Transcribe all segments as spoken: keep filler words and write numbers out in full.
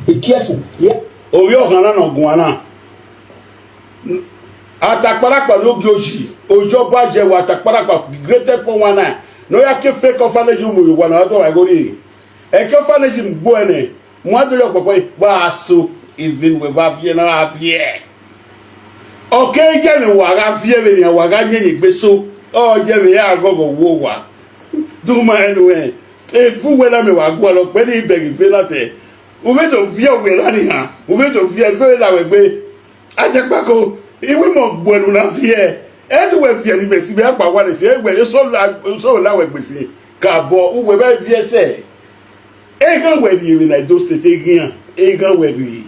Be careful, yeah. Ovbi ọkhan na ne ọ guan na. Atakparakpa ne ogie oji, ojo ba jẹ wa atakparakpa, greatest four one nine. Ne ọ ya ke fake orphanage mu wa na, wa do wa igho rrie. Ẹke orphanage mu gbo ẹnẹ, mu ado yọ kpọkpọ, wa so, even wẹ va viẹ na, wa viẹ. Ọ ke ye mwẹ wa gha viẹ vbenian, wa gha yẹn egbe so, ọ ye mwẹ ya ghọghọ wo wa. Do ma ẹnu ẹ, evu wẹ na mẹ wa gualọ, kpẹ ni bẹghe ife na sẹ. U vbe do viẹ wẹ ra ni ha, u vbe do viẹ, u vbe la wẹ gbe. Ajẹkpako, iwinmwẹ ọgbuẹ ne u na viẹ, ẹ do wẹ viẹ ne imẹ si vbe akpa wa ne si, ẹ wẹ, eso la, eso la wẹ gbe si, ka bọ, uwẹ vbe viẹ sẹ. Eghan wẹ rhie vbe na Edo State, eghan, eghan wẹ rhie.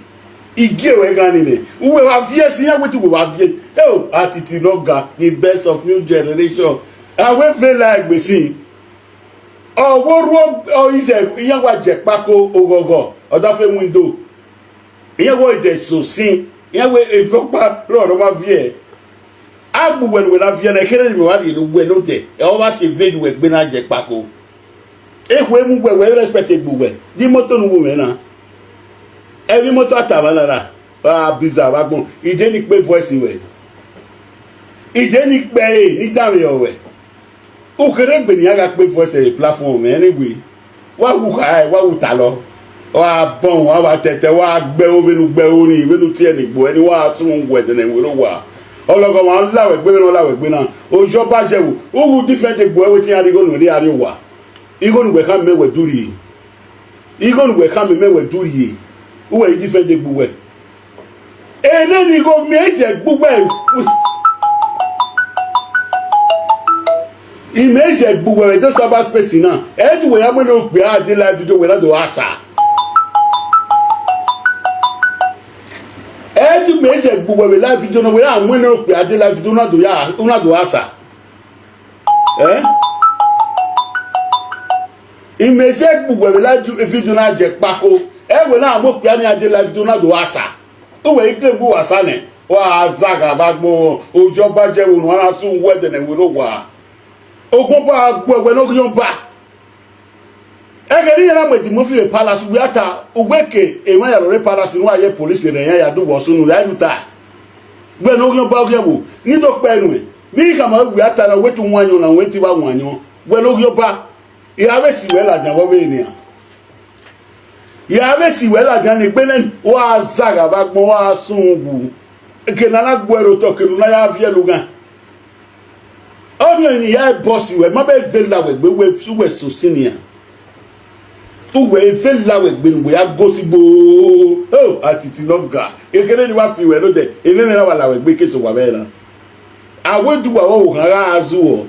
Igie wẹ ghan ni nẹ, uwẹ wa viẹ si, iran wẹ te uwẹ wa viẹ. Eo, Atiti ne ọ ga, the best of new generation. A wẹ vbe la egbe si. Ọ vbe rhuo, ọ ize, iran wa jẹ kpako oghọghọ, ọ da fe window. Iran wẹ ize eso sin, iran wẹ evọkpa rrọọ ne ọ ma viẹ. A gbe uwẹ ne uwẹ na viẹ na, ekherhe ne imẹ wa rhie ne uwẹ ne odẹ, ẹ, ọ vba si eve ne uwẹ gbe na jẹ kpako. Ekhue mu uwẹ, wẹ respect egbe uwẹ, de imoto ne u wu mwẹ na. Ẹvbo imoto a ta vba lala, a biza vbe agbọn, I de ni kpe voice ruẹ, I de ni kpe ẹre ne I danmwehọ ruẹ. Ukherhe egbe ne iran gha kpe voice vbe platform, anyway, wa wu kha, wa wu talọ. Ọ gha bọnmwẹ, wa wa tẹtẹ, wa gbe ẹro vbene u gbe ẹro ni, vbene u tie ni gbe ẹre ni, wa suẹn uwẹ ẹdẹnẹrẹ owa. Ọlọghọmwa la wẹ gbe vbene ọ la wẹ gbe na. Ojo ba jẹ vbo, u wu defend egbe uwẹ, wẹ te iran rhie igho nuẹn rrie, a rhie owa. Igho ne uwẹ khama mẹ wẹ du rhie. Igho ne uwẹ khama mẹ wẹ du rhie. Uwẹ i defend egbe uwẹ. Ene ni igho mẹ i zẹ gbe uwẹ. Imẹ i zẹ gbe uwẹ vbe Edo Cyber Space na. Ẹ i du wẹ ya mu ene okpia a dee live video wẹ na do gha sa. Ẹ i du mẹ i zẹ gbe uwẹ vbe live video na, wẹ ya mu ene okpia a dee live video na do ya, u na do gha sa. Eh? Imẹ i zẹ gbe uwẹ vbe live video na jẹ kpako. Ẹ wẹ na mu okpia ni a dee live video na do gha sa. Uwẹ i claim wẹ u gha sa nẹ, wa zagha vbe agbọn, ojo ba jẹ vbe unu, a na sẹ uwẹ ẹdẹnẹrẹ owa. Ogun ọba gbe uwẹ ne oghian ọba. Ẹghẹ ne iran na mu Eddie Murphy vbe palace, uwẹ a ta, uwẹ ke emwa ya rre palace ne uwa ye police rẹ, iran ya du uwẹ sunu, ya ru ta. Wẹ ne oghian ọba oghian vbo, ne I do kpẹ nuẹn, vbe I khama wẹ a ta na, wẹ te u wan ayọn na, wẹ te I vba wan ayọn, wẹ ne oghian ọba. I ra vbe si wẹ ladian vbe ọvbehe nian. I ra vbe si wẹ ladian ne egbe nẹ, wa zagha vbe agbọn, wa sunu wu. Eke ne a na gbe uẹ rre otọ, eke ne u na ya viẹ lughan. Ọnii ọnii ya bọ si wẹ, ma bẹ ve la wẹ gbe, wẹ, uwẹ so sin nian. Uwẹ ve la wẹ gbe ne uwẹ ya go si gbo. Oh, Atiti ne ọ ga. Ekherhe ne wa fi wẹ nodẹ, emwẹmwẹ na wa la wẹ gbe ke sẹ owa vbe na. A wẹ du wa vbe ohan gha zuọ.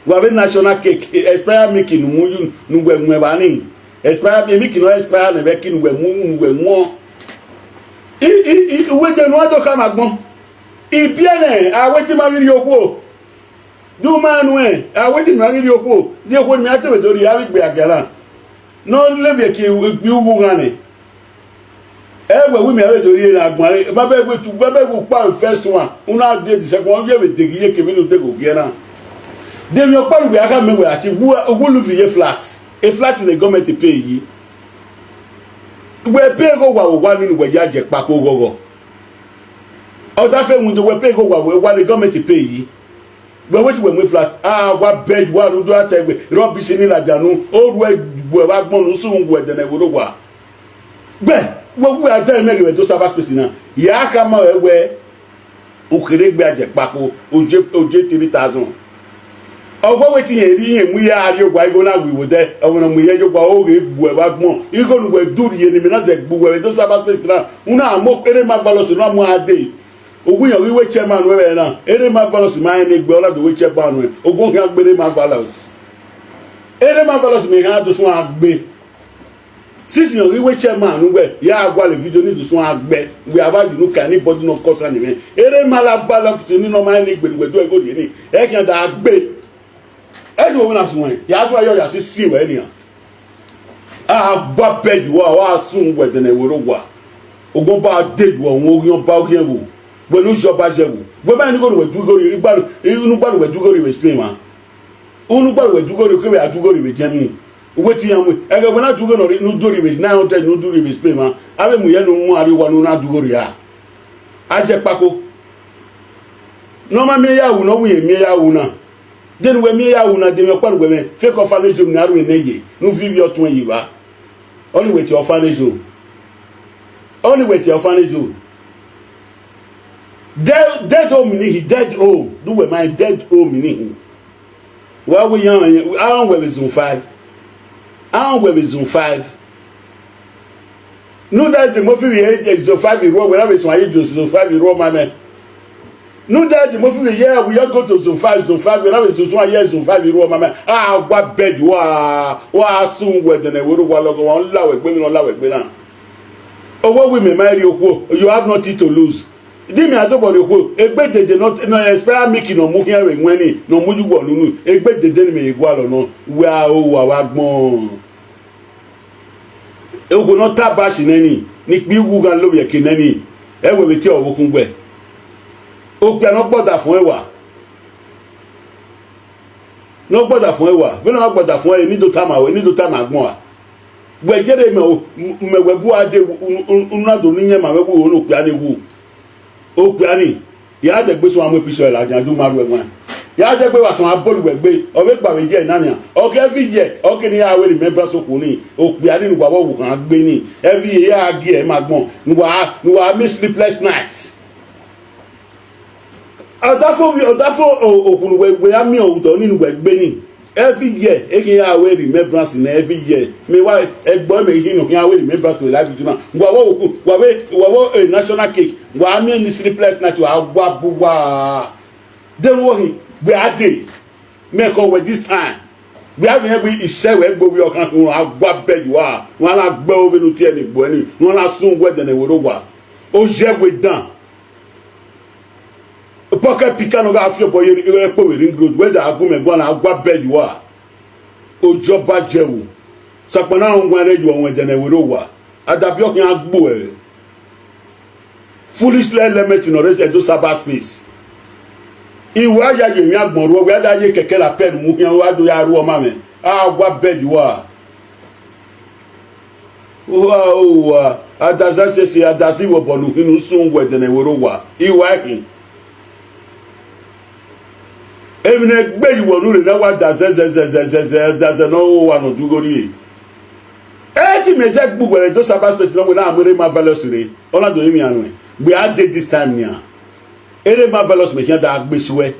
Wa vbe national cake, eh, expire milk ne u mu yu, ne uwẹ mu evba ni. Expire milk ne ọ expire ne vbe ki ne uwẹ mu, ne uwẹ wọn. I, i, i, uwẹ de ne u do khama agbọn. Ibiẹnẹ, a wẹ te ima ghi rhie okhuo. De u ma nuẹn, a wẹ te ima ghi rhie okhuo. Rhie okhuo ne ima te vbe do rhie avbe igbe agiana. Ne ọ levbiẹ ke ikpia ughu ghan nẹ. Ẹ wẹ, wẹ ima vbe do rhie ne agbọn re, ma bẹ wẹ tu, ma bẹ wẹ ukpa first one, u na de the second one, u ye vbe deghe iye kevbe ne u deghe oghiẹ na. De emwi ọkpa ne uwẹ a khama wẹ a tie, uwu, uwu live ye flat. E flat ne government pay yi. Wẹ pay igho owa vbe owa ni ne uwẹ ya jẹ kpako ghọghọ. Ọ da fe window, wẹ pay igho owa vbe owa ne government pay yi. Wẹ wẹ te uwẹ mu flat, a wa bẹ yu, wa rhunmwuda ta egbe, rubbish ni ladian unu, oruẹ gbuẹ vbe agbọn unu, sunu wu ẹdẹnẹrẹ owa. Gbẹ, wẹ wu a da imẹ ghe vbe Edo Cyber Space na, ya khama wẹ wẹ, u kherhe gbe a jẹ kpako, oje, oje three thousand. Ọ wẹ wẹ te irẹn rhie irẹn mu ya rrie owa igho na wi vbe odẹ, ọ wẹ ne ọ mu irẹn ye owa, o ghe gbuẹ vbe agbọn, igho ne uwẹ du rhie ne imẹ na zẹ gbe uwẹ vbe Edo Cyber Space na, u na mu erema virus, u na mu a dee. Uwiyọn ghi wẹ chairman ruẹ vbe na, erema virus ma rẹn ne egbe, ọ na do wẹ chairman ruẹ, ogun khian gbe erema virus. Erema virus mẹ khian do suẹn gbe. Since iyọn ghi wẹ chairman ruẹ, ya gualọ video ni do suẹn gbe, wẹ a vba yu unu ka anybody no concern mwẹ. Erema la virus ni nọ ma rẹn ne egbe ne uwẹ do ẹgho rhie ni, ẹ khian da gbe. Ẹ do wẹ na suẹn, ya suẹn yọ ya si si wẹ nian. A gba bẹd uwa, wa sunu wu ẹdẹnẹrẹ owa. Ogun ọba de yu ọmwa, oghian ọba oghian ẹvbo. Wẹ ne u ye ọba ye ẹvbo. Wẹ ma rẹn igho ne uwẹ du igho rhie, igba, unu gba ne uwẹ du igho rhie vbe Spain ma. Unu gba ne uwẹ du igho rhie, kevbe a du igho rhie vbe Germany. Uwẹ te iran mu, ẹghẹ wẹ na dughe nọ rre, ne u do rhie vbe nine hundred, ne u do rhie vbe Spain mwa, avbe mu yẹ ne u mu arrie owa ne u na dughe rria. A jẹ kpako. Ne ọ ma miẹn ya ru, ne ọ wẹ irẹn miẹn ya ru na. De ne uwẹ miẹn ya ru na, de emwi ọkpa ne uwẹ mwẹ, fake orphanage home ne a ru ẹre nẹ ye, ne u viọ ivbi ọtuẹn ye evba. Ọnii wẹ tie orphanage home. Ọnii wẹ tie orphanage home. Dead, dead home ni hi, dead home. Do wẹ ma dead home ni hi. Wa wẹ iran, a rẹn wẹ vbe zone five. A rẹn wẹ vbe zone five. Ne u da zẹ Mofi vbe ye zone five rruọ, wẹ na vbe suẹn ye zone five rruọ ma mẹ. Ne u da zẹ Mofi vbe ye, we all go to zone five, zone five, wẹ na vbe suẹn ye zone five rruọ ma mẹ. A wa beg you, wa, wa sunu wẹ dẹnẹ wẹ rre owa lọghọ, wa la wẹ gbe, vbene ọ la wẹ gbe na. Owo wẹ imẹ ma rhie okhuo, you have nothing to lose. Di mẹ a dobọ rhie okhuo, egbe dede nọ, nọ expire milk nọ mu khian vbe wẹn ni, nọ mu yu wọ nunu, egbe dede ne mẹ ye gualọ nọ, wẹ a ro wa vbe agbọn. Okhuo ne ọ ta bashi nẹ ni, ne ikpia igho gha lovbiẹ ke nẹ ni, ẹ wẹ vbe tie ọvbokhan ugbẹ. Okpia ne ọ gbọdafọn ẹwa, ne ọ gbọdafọn ẹwa, vbene ọ gbọdafọn ẹre, ne I do tama ruẹ, ne I do tama agbọn a. Wẹ yere mẹ o, mẹ wẹ bu a de, u, u, u, u na do ne iyẹn ma mwẹ wu, ne okpia ni wu. Okpia ni, ya dẹgbe suẹn mu episọ ladian, do ma ru ẹwaẹn. Ya dẹgbe wa suẹn a bọlu wẹ gbe, ọ vbe gba vbe ye na nian. Ọ ke every year, ọ ke ne ya ru remembrance okhuo ni, okpia ni ne uwa vbe ọvbokhan gbe ni, every year ya gie ẹre ma agbọn, ne uwa, ne uwa miẹn sleepless nights. Ọdafẹn ovbi, ọdafẹn o-, okhuo ne uwẹ, wẹ ya miẹn otọ ni ne uwẹ gbe ni. Every year, e khian ya ru remembrance nẹ every year. Mẹ wa, ẹgbẹe mẹ khin ne ọ khian ru remembrance vbe live video na. Wa vbe okhuo, wa vbe, wa vbe, eh, national cake. Wa miẹn ni sleepless night, wa wa bu wa. Deghẹ wẹ khin, wẹ a dee. Mẹ call wẹ this time. Wẹ a vbe rẹn wẹ isẹ wẹ gbe ovbi ọkhan khin, wa wa beg you a. Wa na gbe ove ne u tie ni gbe ni. Wa na sunu wẹ dẹnẹ wẹ rre owa. Oya wẹ dan. Pocket picker ne ọ gha fi obọ ye ẹkpo vbe Ring Road, wẹ da gu mẹ guan na, a wa beg you a. Ojọba jẹ ru. Sokpan na rọnmwẹ rre ye ọmwẹ dẹnẹ wẹ rre owa. Adabi ọ khian gbe uẹ. Foolish element ne ọ rre Edo cyberspace. I wa ya ye emwi agbọn ruẹ, wẹ a da ye kẹkẹ la pẹl mu khian, wa do ya ru ọma mwẹ. A wa beg you a. Uwa, uwa, adaza sese, adaza ivbọbọ ne u khin ne u sunu wẹ dẹnẹ wẹ rre owa, I wa khin. Emwi ne egbe ye uwẹ unu rre na wa da zẹzẹzẹzẹzẹ, da zẹ ne ọ ho owa ne ọ du igho rrie. Ẹ te mẹ zẹ gbe uwẹ vbe Edo cyberspace ne wẹ na mu Ere Marvelous rre, ọ na do rinmwian nuẹn, wẹ a dee this time nian. Ere Marvelous mẹ khian da gbe suẹ.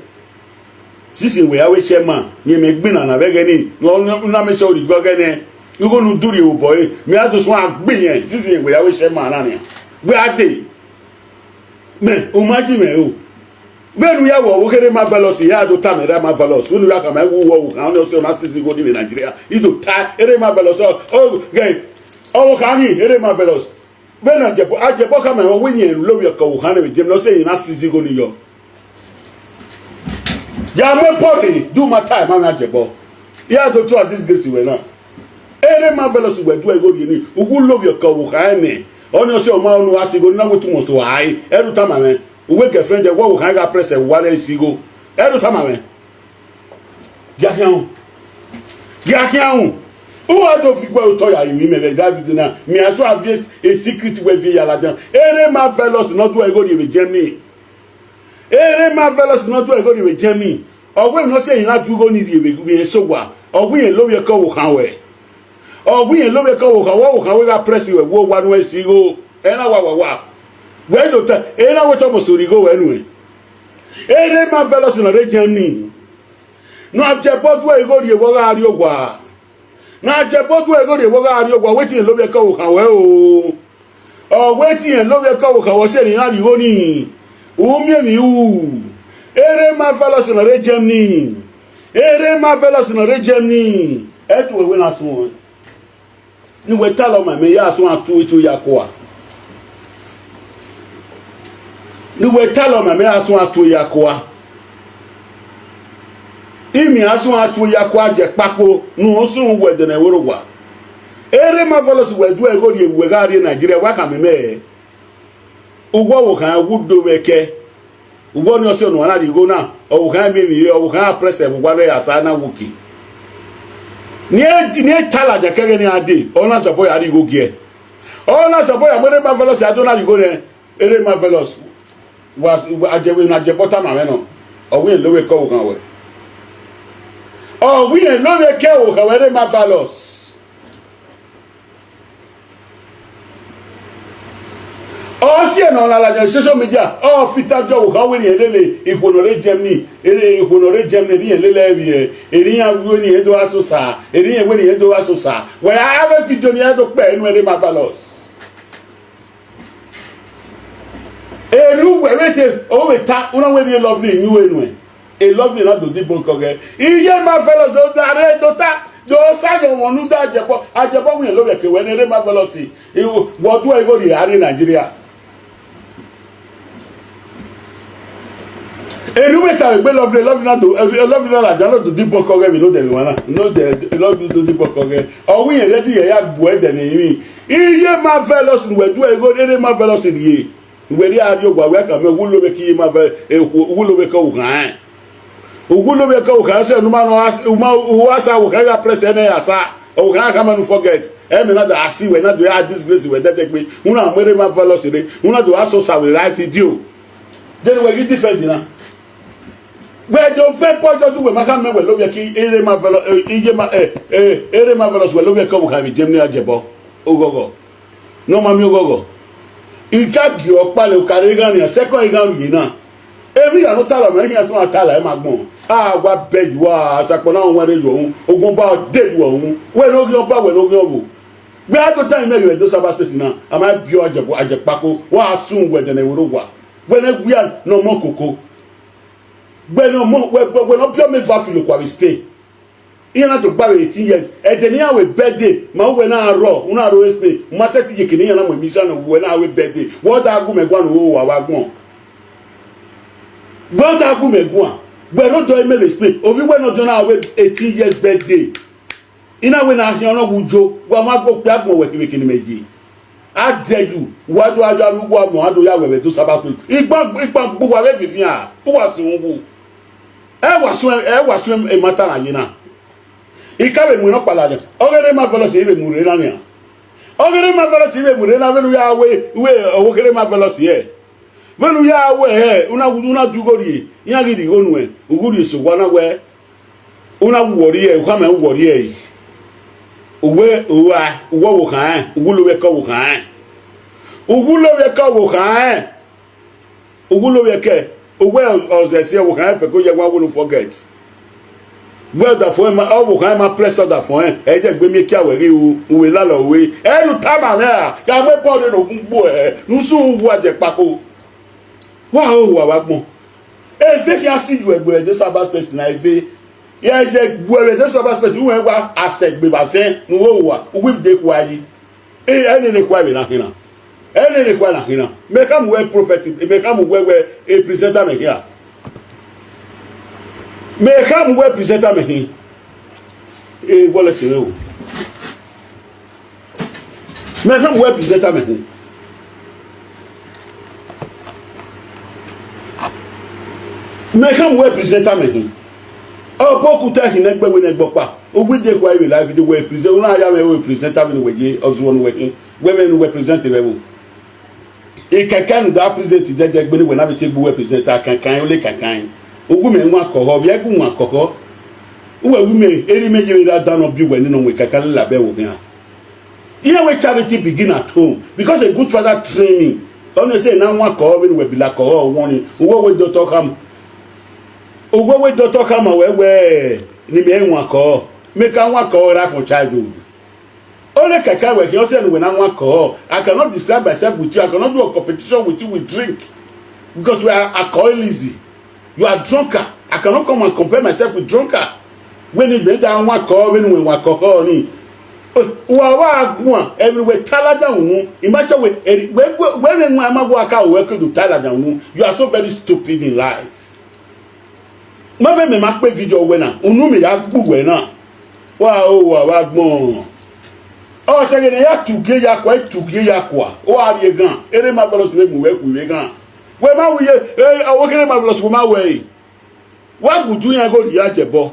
Since wẹ ya wẹ chairman, rẹn mẹ gbinna na vbe ẹghẹ ni, ne ọ na make sure ọ rhie igho ẹghẹ nẹ, igho ne u do rhie vbe obọ ẹre, mẹ a do suẹn a gbe irẹn, since wẹ ya wẹ chairman na nian. Wẹ a dee. Mẹ, u ma ji mwẹ o. Vbene u ya wẹ ọvbokhan Ere Marvelous, ya do tama Ere Marvelous, vbene u ya khama ẹwu wẹ ọvbokhan, ọnii ọ sẹ ọ na sisi igho ni vbe Nigeria, I do ta Ere Marvelous, ọ, ọ, ghẹ, ọvbokhan ni, Ere Marvelous. Vbene Ajebọ, Ajebọ khama ẹmwẹ, ọ wẹ irẹn lovbiẹ ke ọvbokhan ne vbe Germany, ọ sẹ irẹn na sisi igho ni yọ. Ya mu Paul, do ma ta ẹmwẹ Ajebọ. Ya do try disgrace wẹ na. Ere Marvelous wẹ do igho rhie ni, u gu lovbiẹ ke ọvbokhan nẹ. Ọnii ọ sẹ ọ ma ọnii wa sẹ igho, na wẹ too much to high. Ẹ do tama mwẹ. Uwẹ girlfriend, wẹ ọvbokhan gha press ẹre, wa rẹn sẹ igho. Ẹ do tama mwẹ. Gia khian ru. Gia khian ru. U wa do fi wẹ otọ ya rinmwian mẹ vbe live video na. Mẹ a so a viẹ a secret wẹ viẹ ya ladian. Ere Marvelous ne ọ do igho rhie vbe Germany. Ere Marvelous ne ọ do igho rhie vbe Germany. Ọ wẹ emwi ne ọ sẹ irẹn na do igho ni rhie vbe, vbe eso owa. Ọ wẹ irẹn lovbiẹ ke ọvbokhan ruẹ. Ọ wẹ irẹn lovbiẹ ke ọvbokhan, wẹ ọvbokhan wẹ gha press ruẹ, wẹ owa nuẹn sẹ igho. Ẹ na wa wa wa. Wẹ do ta, ẹ na wẹ tọ mọ sẹ igho ruẹ nuẹn. Ere Marvelous ne ọ rre Germany. Ne Ajebọ do igho rhie vbe ọ gha rrie owa. Ne Ajebọ do igho rhie vbe ọ gha rrie owa, wẹ te irẹn lovbiẹ ke ọvbokhan ruẹ o. Ọ wẹ te irẹn lovbiẹ ke ọvbokhan ruẹ, ọ sẹ ne iran rhie igho ni. U miẹn emwi ru. Ere Marvelous ne ọ rre Germany. Ere Marvelous ne ọ rre Germany. Ẹ tu wẹ wẹ na suẹn. Ne uwẹ talọ ma mẹ, ya suẹn a tu eto ya kua. Ne uwẹ talọ ma mẹ, ya suẹn a tu ya kua. Imẹ a suẹn a tu ya kua jẹ kpakpo, ne u sunu wẹ dẹnẹ wẹ rre owa. Ere Marvelous wẹ do igho rhie, wẹ gha rrie Nigeria, wa khama mẹ. Uwẹ ọvbokhan wu do vbe ẹkẹ. Uwẹ ọnii ọ sẹ ọnua na rhie igho na, ọvbokhan miẹn emwi re, ọvbokhan press ẹvbo owa vbe asa na wo ke. Ne e, ne e ta ladian ke ẹghẹ ne iran dee, ọ na zọbọ ya rhie igho giẹ. Ọ na zọbọ ya mu Ere Marvelous ya do na rhie igho nẹ, Ere Marvelous, wa, wa, ajẹvbe na jẹbọ tama mwẹ nọ, ọ wẹ irẹn lovbiẹ ke ọvbokhan ruẹ. Ọ wẹ irẹn lovbiẹ ke ọvbokhan ruẹ, Ere Marvelous. Ọ si ẹe ne ọ na ladian social media, ọ fita jọ ọvbokhan wẹ ne irẹn lele ikhuo ne ọ rre Germany, ere ikhuo ne ọ rre Germany, ne irẹn lele ẹvbiẹ, ere iran ru ne irẹn do gha sosa, ere irẹn wẹ ne irẹn do gha sosa. Wẹ a vbe video ne iran do kpẹ enu Ere Marvelous. Ere uwẹ vbe te, ọ vbe ta, u na wẹ rhie Lovely yin uwẹ nuẹn. E Lovely na do debunk ọghẹe. Iye Marvelous do da rre do ta, do sa yọ wọn ne u da ajẹbọ, ajẹbọ wẹ irẹn lovbiẹ ke wẹ ne Ere Marvelous. Wẹ ọ duẹ igho rhie a rrie Nigeria. Ere uwẹ ta vbe egbe Lovely, Lovely na do, Lovely na ladian na do debunk ọghẹe vbe ne odẹ vbe emwa na, ne odẹ Lovely do debunk ọghẹe. Ọ wẹ irẹn ready ya ya gbuẹ ẹdẹ ne emwi. Iye Marvelous ne uwẹ duẹ igho Ere Marvelous rhie. Wẹ rhie a rrie owa, wẹ khama Ugwulovbiẹ ke iye Marvelous, Ugwulovbiẹ ke ọvbokhan rẹn. Ugwulovbiẹ ke ọvbokhan rẹn, sẹ ne u ma nọ, u ma, u wa sa ọvbokhan gha press ẹnẹ ya sa, ọvbokhan khama ne u forget. Ẹ mẹ na da a si wẹ na do ya disgrace wẹ dẹdẹgbe, u na mu Ere Marvelous rre, u na do gha sosa vbe live video. Then wẹ ghi defend na. Wẹ do vẹ point ọdọ uwẹ ma khama wẹ lovbiẹ ke Ere Marvelous, eh, iye ma, eh, eh, Ere Marvelous wẹ lovbiẹ ke ọvbokhan vbe Germany ajẹbọ. Oghọghọ. Ne ọ ma miẹn oghọghọ. I ka gie ọkpa lẹ, u ka rre eghan nian, second eghan rhie na. Emwi hia ne ọ ta la ma, emwi hia ne ọ ta la, ẹ ma gbọn. A wa bẹ yu a, asakpọ na wọn rre yu ọhun, ogun ọba de yu ọhun. Wẹ ne oghian ọba, wẹ ne oghian ọvbo. Wẹ a do dan imẹ ghe vbe do cyberspace na, a ma biẹ ajẹ, ajẹ kpako, wa sun wẹ dẹnẹ wẹ rre owa. Wẹ ne wia ne ọmọ koko. Wẹ ne ọmọ, wẹ, wẹ, wẹ ne ọ biẹ ọmọ eva filo kua vbe Spain. Iran na do gba vbe eighteen years. Ẹdẹ ne iran ru birthday, ma uwẹ na rrọọ, u na rrọọ Spain. U ma sẹtin ye eke ne iran na mu emission ne uwẹ na ru birthday. Wẹ ọ da gu mẹ guan ne u wa vbe agbọn. Wẹ ọ da gu mẹ guan. Wẹ rre odọ imẹ vbe Spain. Ovbi uwẹ ne ọ diọn na ru eighteen years birthday. I na wẹ ne a khian ọnọghe ujo, wa ma gbe okpia agbọn wẹ kevbe eke ne imẹ ye. A dẹ yu, wa do, a do, a do, wa mọ, a do ya wẹ vbe do cyberspace. Igban, igban gbe uwa vbe vivian, uwa si uhunmwu. Ẹ wa suẹn, ẹ wa suẹn emata na ye na. I ka vbe mu nọkpa ladian. Ọghe Ere Marvelous vbe mu rre na nian. Ọghe Ere Marvelous vbe mu rre na, vbene u ya wẹ, wẹ, ọghe Ere Marvelous hẹ. Vbene u ya wẹ hẹ, u na, u na du igho rhie, iran ghi rhie igho nuẹn, u ghi rhie sẹ owa na wẹ, u na wu wọ rrie, u khama wọ rrie. Uwẹ, uwa, uwẹ ọvbokhan rẹn, Ugwulovbiẹ ke ọvbokhan rẹn. Ugwulovbiẹ ke ọvbokhan rẹn. Ugwulovbiẹ ke, uwẹ ọ zẹ si ọvbokhan rẹn fẹko ye wa wẹ ne u forget. Wẹ ọdafẹn ma, ọvbokhan ma press ọdafẹn, ẹ i je gbe miẹn kia wẹ ghi ru, u vbe lalọ ru. Ẹ ne u tama mwẹ ra, ya mu ẹbọ rre ne ogun gbuẹ, ne u sunu wu ajẹ kpako. Wa ho hu avbe agbọn. Eve khian si yu ẹgbẹe vbe cyberspace na eve. Ya ẹzẹ gu ẹre vbe cyberspace, u rẹn wa asẹ gbe vbe asẹn ne u ho hu a, u wi de khua yi. Ẹ, ẹ nene khua vbe na khin na. Ẹ nene khua na khin na. Mẹ khama uwẹ prophet, mẹ khama uwẹ wẹ e presenter mẹ khian. Mẹ khama uwẹ presenter mẹ khin. E wallet rẹ o. Mẹ khama uwẹ presenter mẹ khin. Mẹ khama uwẹ presenter mẹ khin. Ọ bu okuta khin ne ẹgbẹ wẹ ne ẹgbẹ ọkpa. U wi de khua vbe live video wẹ present, u na ya mwẹ wẹ presenter vbene uwẹ ye, ọ zuọ ne uwẹ khin. Wẹ vbene uwẹ present vbe ẹvbo. Ikẹkẹ ne u da present dẹdẹ gbe ne uwẹ na vbe te gbe uwẹ present, akankan ole kankan. U gu mẹ wan kọhọ, vbe gu wan kọhọ. Uwẹ gu mẹ, erha mẹ ye vbe ra dan nọ biẹ uwẹ nene ọmọ ikẹkẹ lelabẹ ẹvbo khian. Iran wẹ charity begin at home, because a good father train him. Ọni sẹ na wan kọhọ vbene uwẹ bila kọhọ wọn ni, uwẹ wẹ dọtọ khama. Uwẹ wẹ dọtọ khama wẹ wẹ ne imẹ wan kọhọ. Mẹ ka wan kọhọ right from childhood. Ole kẹkẹ wẹ khian, ọ sẹ ne uwẹ na wan alcohol. I cannot describe myself with you. I cannot do a competition with you with drink. Because you are alcoholism. You are drunker. I cannot come and compare myself with drunker. Vbene imẹ da wan alcohol, vbene uwẹ wan alcohol ni. Uwa wa guan, ẹmwẹ wẹ ta ladian unu. Imagine wẹ, wẹ, wẹ, wẹ mwẹ wan ma wa ka wẹ ke do ta ladian unu. You are so very stupid in life. Ma vbe mẹ ma kpe video wẹ na, unu mẹ ya gbe uwẹ na. Wa o, wa vbe agbọn. Ọ sẹ ghe ne ya tugie ya kua, tugie ya kua. Wa rrie eghan, Ere Marvelous vbe mu wẹ khui vbe eghan. Wẹ ma wi ye, eh, ọ wẹ kherhe Marvelous wẹ ma wẹ ẹre. Wa gudu iran igho rhie ajẹbọ.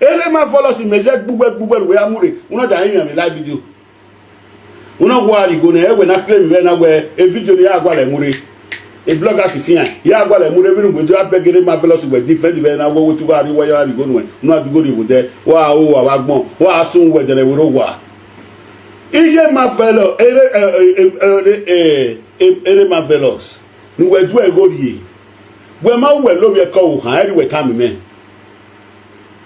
Erha Marvelous, mẹ zẹ gbugbẹ gbugbẹ ne uwẹ ya mu rre, u na da rinmwian vbe live video. U na wa rhie igho nẹ, ẹwẹ na claim vbe na wẹ e video ne ya gualọ mu rre. E bloggers fian, ya gualọ mu rre, vbene uwẹ do ya beg Erha Marvelous wẹ defend vbe na wẹ, wẹ tu gha rhie uwa ya rhie igho nuẹn, u na du igho rhie vbe odẹ, wa ro uwa vbe agbọn, wa sun uwẹ dẹrẹ vbe rre owa. Iye Marvelous, Erha, eh, eh, eh, eh, eh, Erha Marvelous, ne uwẹ duẹ igho rhie, wẹ ma wẹ lovbiẹ ke ọvbokhan, ẹre wẹ tama mẹ.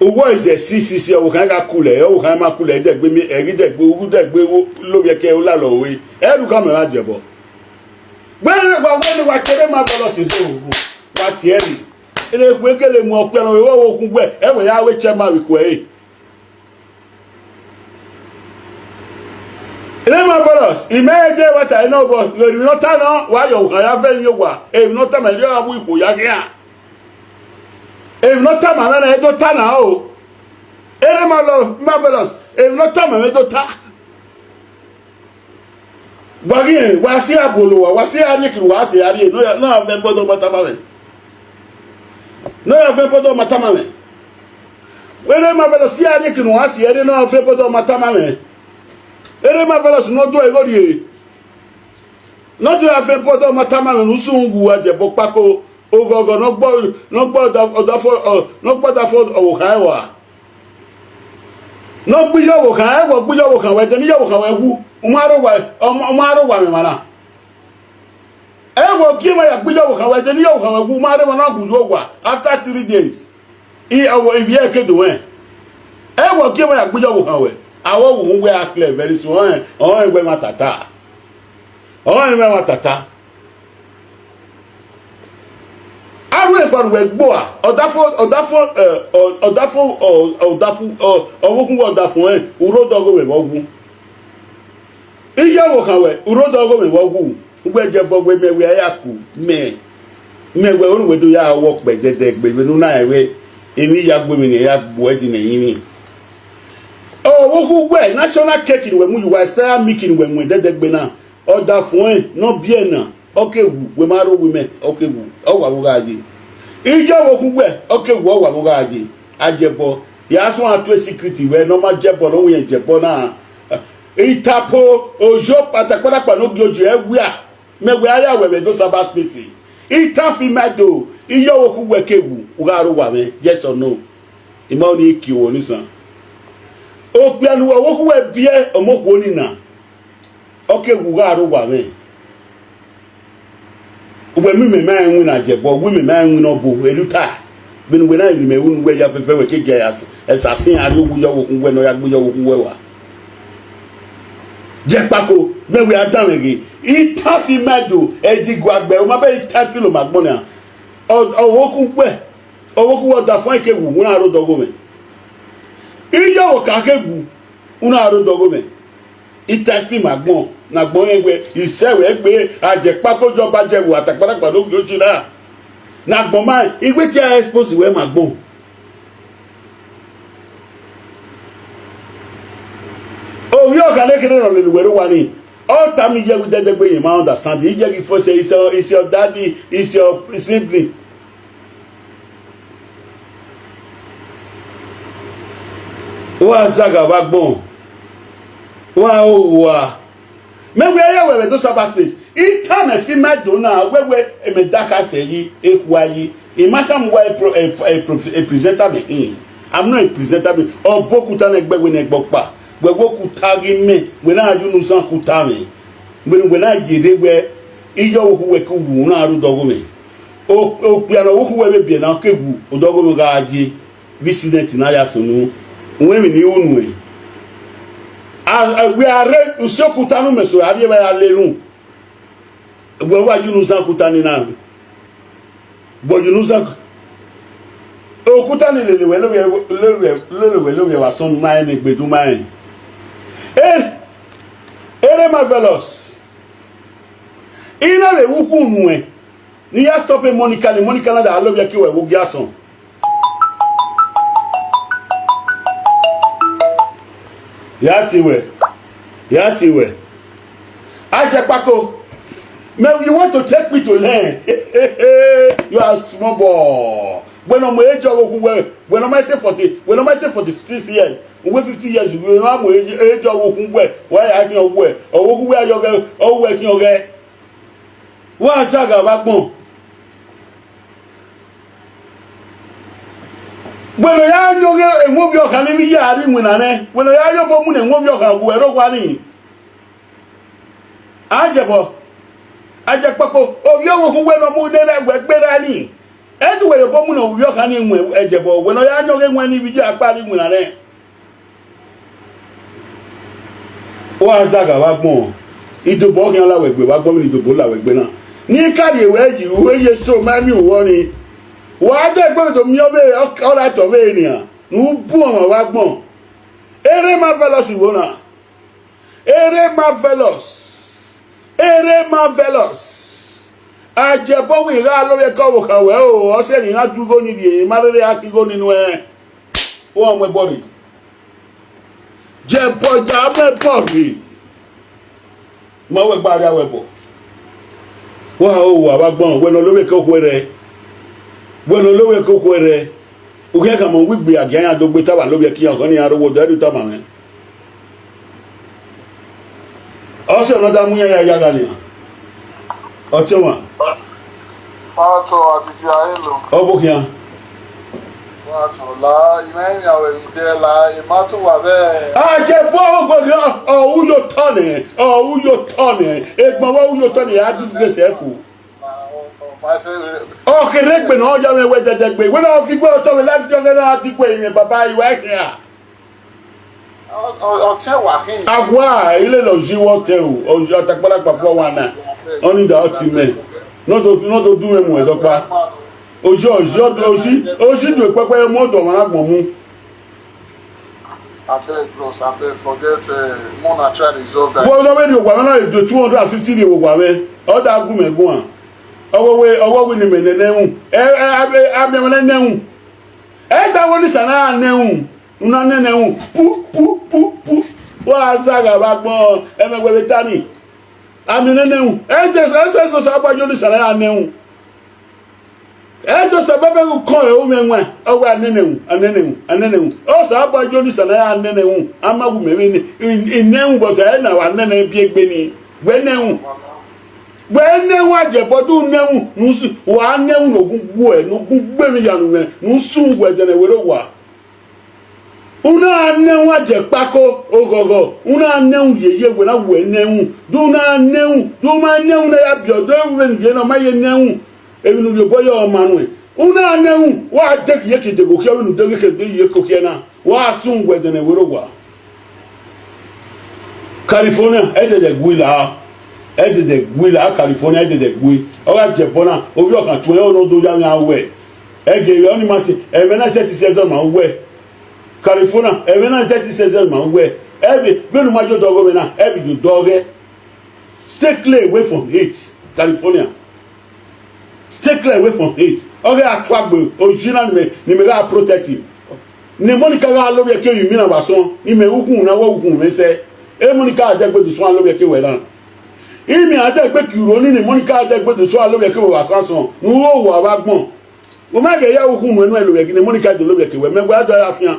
Uwẹ zẹ sisisi, ọvbokhan gha kulẹ, ọvbokhan ma kulẹ, ẹdẹgbe mi, ẹgidẹgbe, ugudẹgbe, lovbiẹ ke olalọ ore, ẹre u khama vbe adiẹbọ. Wẹ ne wa, wẹ ne wa tie Erha Marvelous rre ohu, wa tie ẹre. Erha ekhue gele mu ọkpia nọ vbe vbe okhun wẹ, ẹwẹ ya wẹ chairman vbe ikhuẹ ẹre. Erha Marvelous, imẹ je wa ta nọ, but emwi ne ọ ta nọ, wa yọ ọvbokhan ya vẹ emwi owa, emwi ne ọ tama, erriọ ra mu ikhuo ya khian. Emwi ne ọ tama mwẹ na, e do ta na o. Erha Marvelous, emwi ne ọ tama mwẹ do ta. Wa ghi rẹn, wa si a bolo wa, wa si a rhie kinu, wa si a rhie, ne ọ ya, ne ọ ya vẹ bọdọ ma tama mwẹ. Ne ọ ya vẹ bọdọ ma tama mwẹ. Erha Marvelous, si a rhie kinu, wa si ẹre, ne ọ ya vẹ bọdọ ma tama mwẹ. Erha Marvelous, ne ọ do igho rhie. Ne ọ do ya vẹ bọdọ ma tama mwẹ, ne usun wu adiẹbọ kpako. Oghọghọ ne ọ gbọ, ne ọ gbọ ọda-, ọdafo, ọ, ne ọ gbọ ọdafo ọvbokhan ẹwa. Ne ọ gbe iye ọvbokhan, ẹwẹ ọ gbe iye ọvbokhan wẹ, ẹdẹ ne iye ọvbokhan wẹ wu, u ma rre owa, ọ ma, ọ ma rre owa mwẹ emwa na. Ẹwẹ ọ gie emwa ya gbe iye ọvbokhan wẹ, ẹdẹ ne iye ọvbokhan wẹ wu, u ma rre emwa na gu ye owa after three days. I, ọ, ivbi ẹre ke do rẹn. Ẹwẹ ọ gie emwa ya gbe iye ọvbokhan wẹ, avbe owa uwẹ a clear very soon, ọnrẹn, ọnrẹn wẹ emwa tata. Ọnrẹn wẹ emwa tata. Arhu eva ne uwẹ gbe ua, ọdafo, ọdafo, eh, ọ-, ọdafo, ọ-, ọdafo, ọ-, ọvbokhan wẹ ọdafo rẹn, u rre odẹ ọghe mwẹ vbe ọ wu. Iye ọvbokhan wẹ, u rre odẹ ọghe mwẹ vbe ọ wu. Uwẹ jẹ ẹbọ wẹ mẹ wẹ a ya ku, mẹ, mẹ wẹ unu wẹ do ya wọ kpẹ dẹdẹ egbe vbene u na rẹn wẹ emwi ya gu emwi ne ya gbu ẹdin ne ẹrinmwi. Ọvbokhan wẹ national cake ne uwẹ mu ye uwa, expire milk ne uwẹ mu dẹdẹ egbe na. Ọdafo rẹn ne ọ biẹ na, ọ ke wu, wẹ ma rre owa mẹ, ọ ke wu, ọ wa vbe gha ye. Iye ọvbokhan wẹ, ọ ke wu, ọ wa vbe gha ye. Adiẹbọ, ya suẹn a tue secret wẹ ne ọ ma jẹ ẹbọ, ne ọ wẹ irẹn jẹ ẹbọ na. Itapo, ojo kpatakpatakpa ne ogie oji ẹwia, mẹ wẹ a ya wẹ vbe do cyber space. Itan fi ma do, iye ọvbokhan wẹ ke wu, u gha rre owa mwẹ, yes or no? I ma ọnii ki owọ ni san. Okpia ne uwẹ ọvbokhan wẹ biẹ ọmọ okhuo ni na, ọ ke wu gha rre owa mwẹ. Uwẹ mu imẹ ma rẹn winna jẹ ẹbọ, wẹ imẹ ma rẹn winna ọbo, erha uta. Vbene uwẹ na rinmwian unu, uwẹ ya fẹfẹ, wẹ ke gie ẹsa sin a rrie owa iye ọvbokhan wẹ ne ọ ya gbe iye ọvbokhan wẹ wa. Jẹ kpako, mẹ wẹ a danmwẹ ghe, itan fi ma do, ẹdiguagbẹ, ọ ma bẹ itan fi loma agbọn nia. Ọ-, ọvbokhan wẹ, ọvbokhan wẹ ọdafẹn ke wu, u na rre odẹ ọghe mwẹ. Iye ọvbokhan ke wu, u na rre odẹ ọghe mwẹ. Itan fi ma agbọn, ne agbọn rẹn wẹ, isẹ wẹ gbe, a jẹ kpako jọ ba jẹ vbe atakpatakpa ne ogie oji na. Ne agbọn ma, I wẹ te a expose wẹ ma agbọn. Ovbi ọkhan nekherhe ne ọ lele uwẹ rre owa ni, ọ tama iye ẹvbo dẹdẹgbe, irẹn ma understand. Iye ghi fo sẹ, is your, is your daddy, is your sibling. Wa zagha vbe agbọn, wa ho owa. Mẹ wẹ a ya wẹ vbe do cyber space. I tama fi ma do na, wẹ wẹ, mẹ da kha sẹ yi, ekhua yi. I ma khama uwa e pro-, e, e pro-, e presenter mẹ hin. I'm not a presenter mẹ. Ọ bu okuta ne ẹgbẹ wẹ ne ẹgbẹ ọkpa. Wẹ wẹ okuta ghi mẹ, wẹ na ya unu zan okuta mwẹ. Wẹ ne wẹ na ye rre wẹ, iye ọvbokhan wẹ ke wu na rre odẹ ọghe mwẹ. O-, okpia ne ọvbokhan wẹ vbe biẹ na, ọ ke wu, odẹ ọghe mwẹ gha ye. Vbe incident na ya sunu, uwẹ emwi ne I ru nuẹn. A, a, wẹ a rre usi okuta ne u mẹ so, a rhie evba ya lele unu. Wẹ wa ya unu zan okuta ni na. Wẹ ya unu zan. Okuta ni lele wẹ, lele wẹ, lele wẹ, lele wẹ, lele wẹ, wa sọn ma rẹn ne egbe do ma rẹn. Eh, Erha Marvelous. I na vbe wu ukhu nuẹn. Ne I ya stop Monica ni, Monica na da lọ vbe ẹki wẹ vbe ogie asọn. Ya tie wẹ, ya tie wẹ. Ajẹkpako, man, you want to take me to learn? You are small boy. Wẹ ne ọ mu age ọghe okhuo wẹ, wẹ ne ọ ma se forty, wẹ ne ọ ma se forty six years, uwẹ fifty years, wẹ ne ọ mu age ọghe okhuo wẹ, wa ya khian wẹ, ọghe okhuo wẹ ayọghẹ, ọ wẹ khian ọghẹ. Wa zagha vbe agbọn. Wẹ ne ọ ya yọ ọghe emwi ovbi ọkhan ni vbe ya rre iwinna nẹ, wẹ ne ọ ya yọ obọ mu ne emwi ovbi ọkhan gu ẹre owa ni. Ajẹbọ, ajẹkpako, ovbi ọvbokhan wẹ ne ọ mu ne ẹre wẹ gberra ni. Ẹdẹ wẹ ya obọ mu ne ovbi ọkhan ni wẹ ẹjẹbọ, wẹ ne ọ ya yọ ọghe wẹ ni vbe ya kpa rre iwinna nẹ. Wa zagha vbe agbọn, idobo ọ khian la wẹ gbe vbe agbọn vbene idobo la wẹ gbe na. Ne I ka rhie ruẹ yi, uwẹ ye so ma miẹn uwẹ ọnii. Wa dẹ egbe do miẹn ọvbehe, ọ ra tọ ọvbehe nian, ne u bu ọmwa vbe agbọn. Erha Marvelous vbo na. Erha Marvelous. Erha Marvelous. Ajẹbọ wẹ I gha lovbiẹ ke ọvbokhan wẹ o, ọ sẹ ne I na du igho ni rhie, ma rherhe a si igho ni nuẹn. Wẹ ọ mu ẹbọ rre. Jẹbọ ya mu ẹbọ rre. Ma wẹ gba rria wẹ ẹbọ. Wa ho owa vbe agbọn, wẹ ne ọ lovbiẹ ke okhuo rẹ. Wẹ ne ọ lovbiẹ ke okhuo rẹ. U khian khama uwu igbe a gia iran do gbe tama lovbiẹ ke iran, ọkhọ ne iran rre owa, odẹ do tama mwẹ. Ọ sẹ ne ọ da mu iran ya ya gha nian. Ọtiọnmwa. Pastor, a ti tie ẹre lo. Ọ vbe khian. Pastor, la, I ma rinmwian wẹ vbe dẹ la, I ma tue uwa vbe. A je bu ọghe ọ, ọ ru ye otọ nẹ, ọ ru ye otọ nẹ, egbọn vbe ọ ru ye otọ nẹ, a disgrace ẹfu. Ọ kherhe egbe ne ọ ya mwẹ wẹ dẹdẹ gbe, wẹ na fi igue otọ vbe live video, wẹ na di igue mwẹ, baba, I wa khian. Ọ, ọ, ọ tie wa khin. Awa, ilele ọji wọ tẹ o, ọji ọtakpalakpa fọ wa na. Ọni da ọtẹn mẹ. Ne ọ do, ne ọ do du mwẹ mu ẹdọkpa. Oji, oji, oji, oji du ekpẹkpẹ mu ọdọ ọmwa na agbọn mu. Abeg, bros, abeg, forget, eh, mo na try resolve that. Wẹ ne ọ vbe rhie owa mwẹ na, e do two hundred and fifty rhie owa mwẹ. Ọ da gu mẹ guan. Ọghe wẹ, ọghe wẹ ne imẹ nene ẹhun. Ẹ, ẹ, a, a miẹn mwẹ nene ẹhun. Ẹ ta wẹ ne Osanobua nene ẹhun. U na nene ẹhun, pu, pu, pu, pu. Wa zagha vbe agbọn, ẹmwẹ wẹ vbe ta ni. A miẹn nene ẹhun. Ẹ te, ẹ sẹ Osanobua ye Osanobua ya nene ẹhun. Ẹ te Osanobua vbe ukọn ẹre u mwẹ wan, ọ wẹ a nene ẹhun, a nene ẹhun, a nene ẹhun. Osanobua ye Osanobua ya nene ẹhun. A ma wu mẹ vbe ne, I, I nene ẹhun, but ẹ na wa nene biẹ egbe ni. Wẹ nene ẹhun. Wẹ nene ẹhun, Ajẹbọ, do nene ẹhun, ne u su, wa nene ẹhun ne ogun gbuẹ, ne ogun gbe emwi ya nu mwẹ, ne u sun wẹ dẹnẹ wẹ rre owa. U na nene ẹhun, Ajẹkpako, oghọghọ, u na nene ẹhun yeye, wẹ na wẹ nene ẹhun, do u na nene ẹhun, do u ma nene ẹhun ne a ya biẹ ọdọ, vbene u ye ne ọ ma ye nene ẹhun, emwi ne u rhie obọ ye ọ ma nuẹn. U na nene ẹhun, wa deghe iyeke deghe okhiẹ, vbene u deghe iyeke deghe iyeke okhiẹ na, wa sun wẹ dẹnẹ wẹ rre owa. California, ẹ dẹdẹ gui la, ẹ dẹdẹ gui la, California, ẹ dẹdẹ gui. Ọ gha jẹ ẹbọ na, ovbi ọkhan tuẹn, ọ nọ do ya mwẹ a wẹ. Ẹ gẹ vbe ọni ma se, ẹmwẹ na sẹtin sẹ ẹzọ ma wẹ. California, ẹmwẹ na sẹtin sẹ ẹzọ ma wẹ. Ẹ vbe, vbene u ma ye odọ ọghọmwẹ na, ẹ vbe ye odọ ọghẹ. Stay clear away from hate, California. Stay clear away from hate. Ọ ghe a tuagbe, oyi na ni mẹ, ni mẹ gha protect. Ne Monica gha lovbiẹ ke emwi na vbe asọn, imẹ ukhunmwu na wẹ ukhunmwu mwẹ sẹ. E Monica a dẹgbe do suẹn a lovbiẹ ke wẹ na. Imẹ a dẹgbe ke uro ni, ne Monica a dẹgbe do suẹn a lovbiẹ ke wẹ vbe asọn asọn, ne u ro owa vbe agbọn. Wẹ ma ghẹ ya ukhunmwu nuẹn ne Monica do lovbiẹ ke wẹ, mẹ wẹ a do ya fian.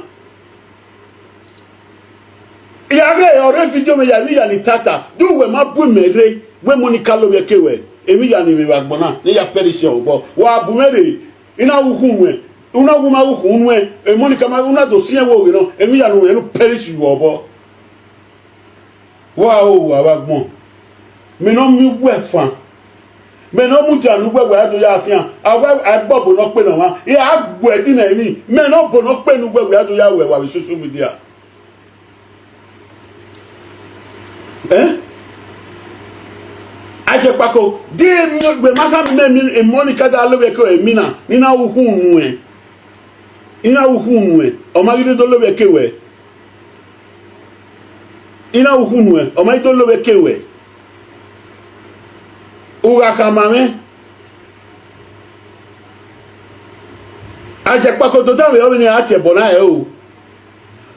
Ya ghe ọre vidio mwẹ ya, emwi ya ni tata, do wẹ ma bu imẹ rre, wẹ Monica lovbiẹ ke wẹ, emwi ya ni mwẹ vbe agbọn na, ne ya perish obọ. Wa bu mwẹ rre, I na wu ukhunmwu nuẹn, u na wu ma wu ukhunmwu nuẹn, e Monica ma, u na do siẹn wẹ oghe nọ, emwi ya ne u mwẹ ne u perish vbe obọ. Wa ho owa vbe agbọn. Mẹ ne ọ miẹn uwẹ fan. Mẹ ne ọ mudia ne uwẹ wẹ a do ya fian. A wẹ a gbe ọbo ne ọ kpe ne ọmwa. I a gbe ẹdin na emwi. Mẹ ne ọbo ne ọ kpe ne uwẹ wẹ a do ya wẹ wa vbe social media. Eh? Ajekpako, de emwi wẹ ma kha mẹ emwi, e Monica da lovbiẹ ke emwi na, ne I na wu ukhunmwu nuẹn. I na wu ukhunmwu nuẹn, ọ ma ghi do lovbiẹ ke wẹ. I na wu ukhunmwu nuẹn, ọ ma ghi do lovbiẹ ke wẹ. U gha khama mwẹ. Ajekpako do dan vbe ọ vbe ne a tie ẹbọ na rẹ o.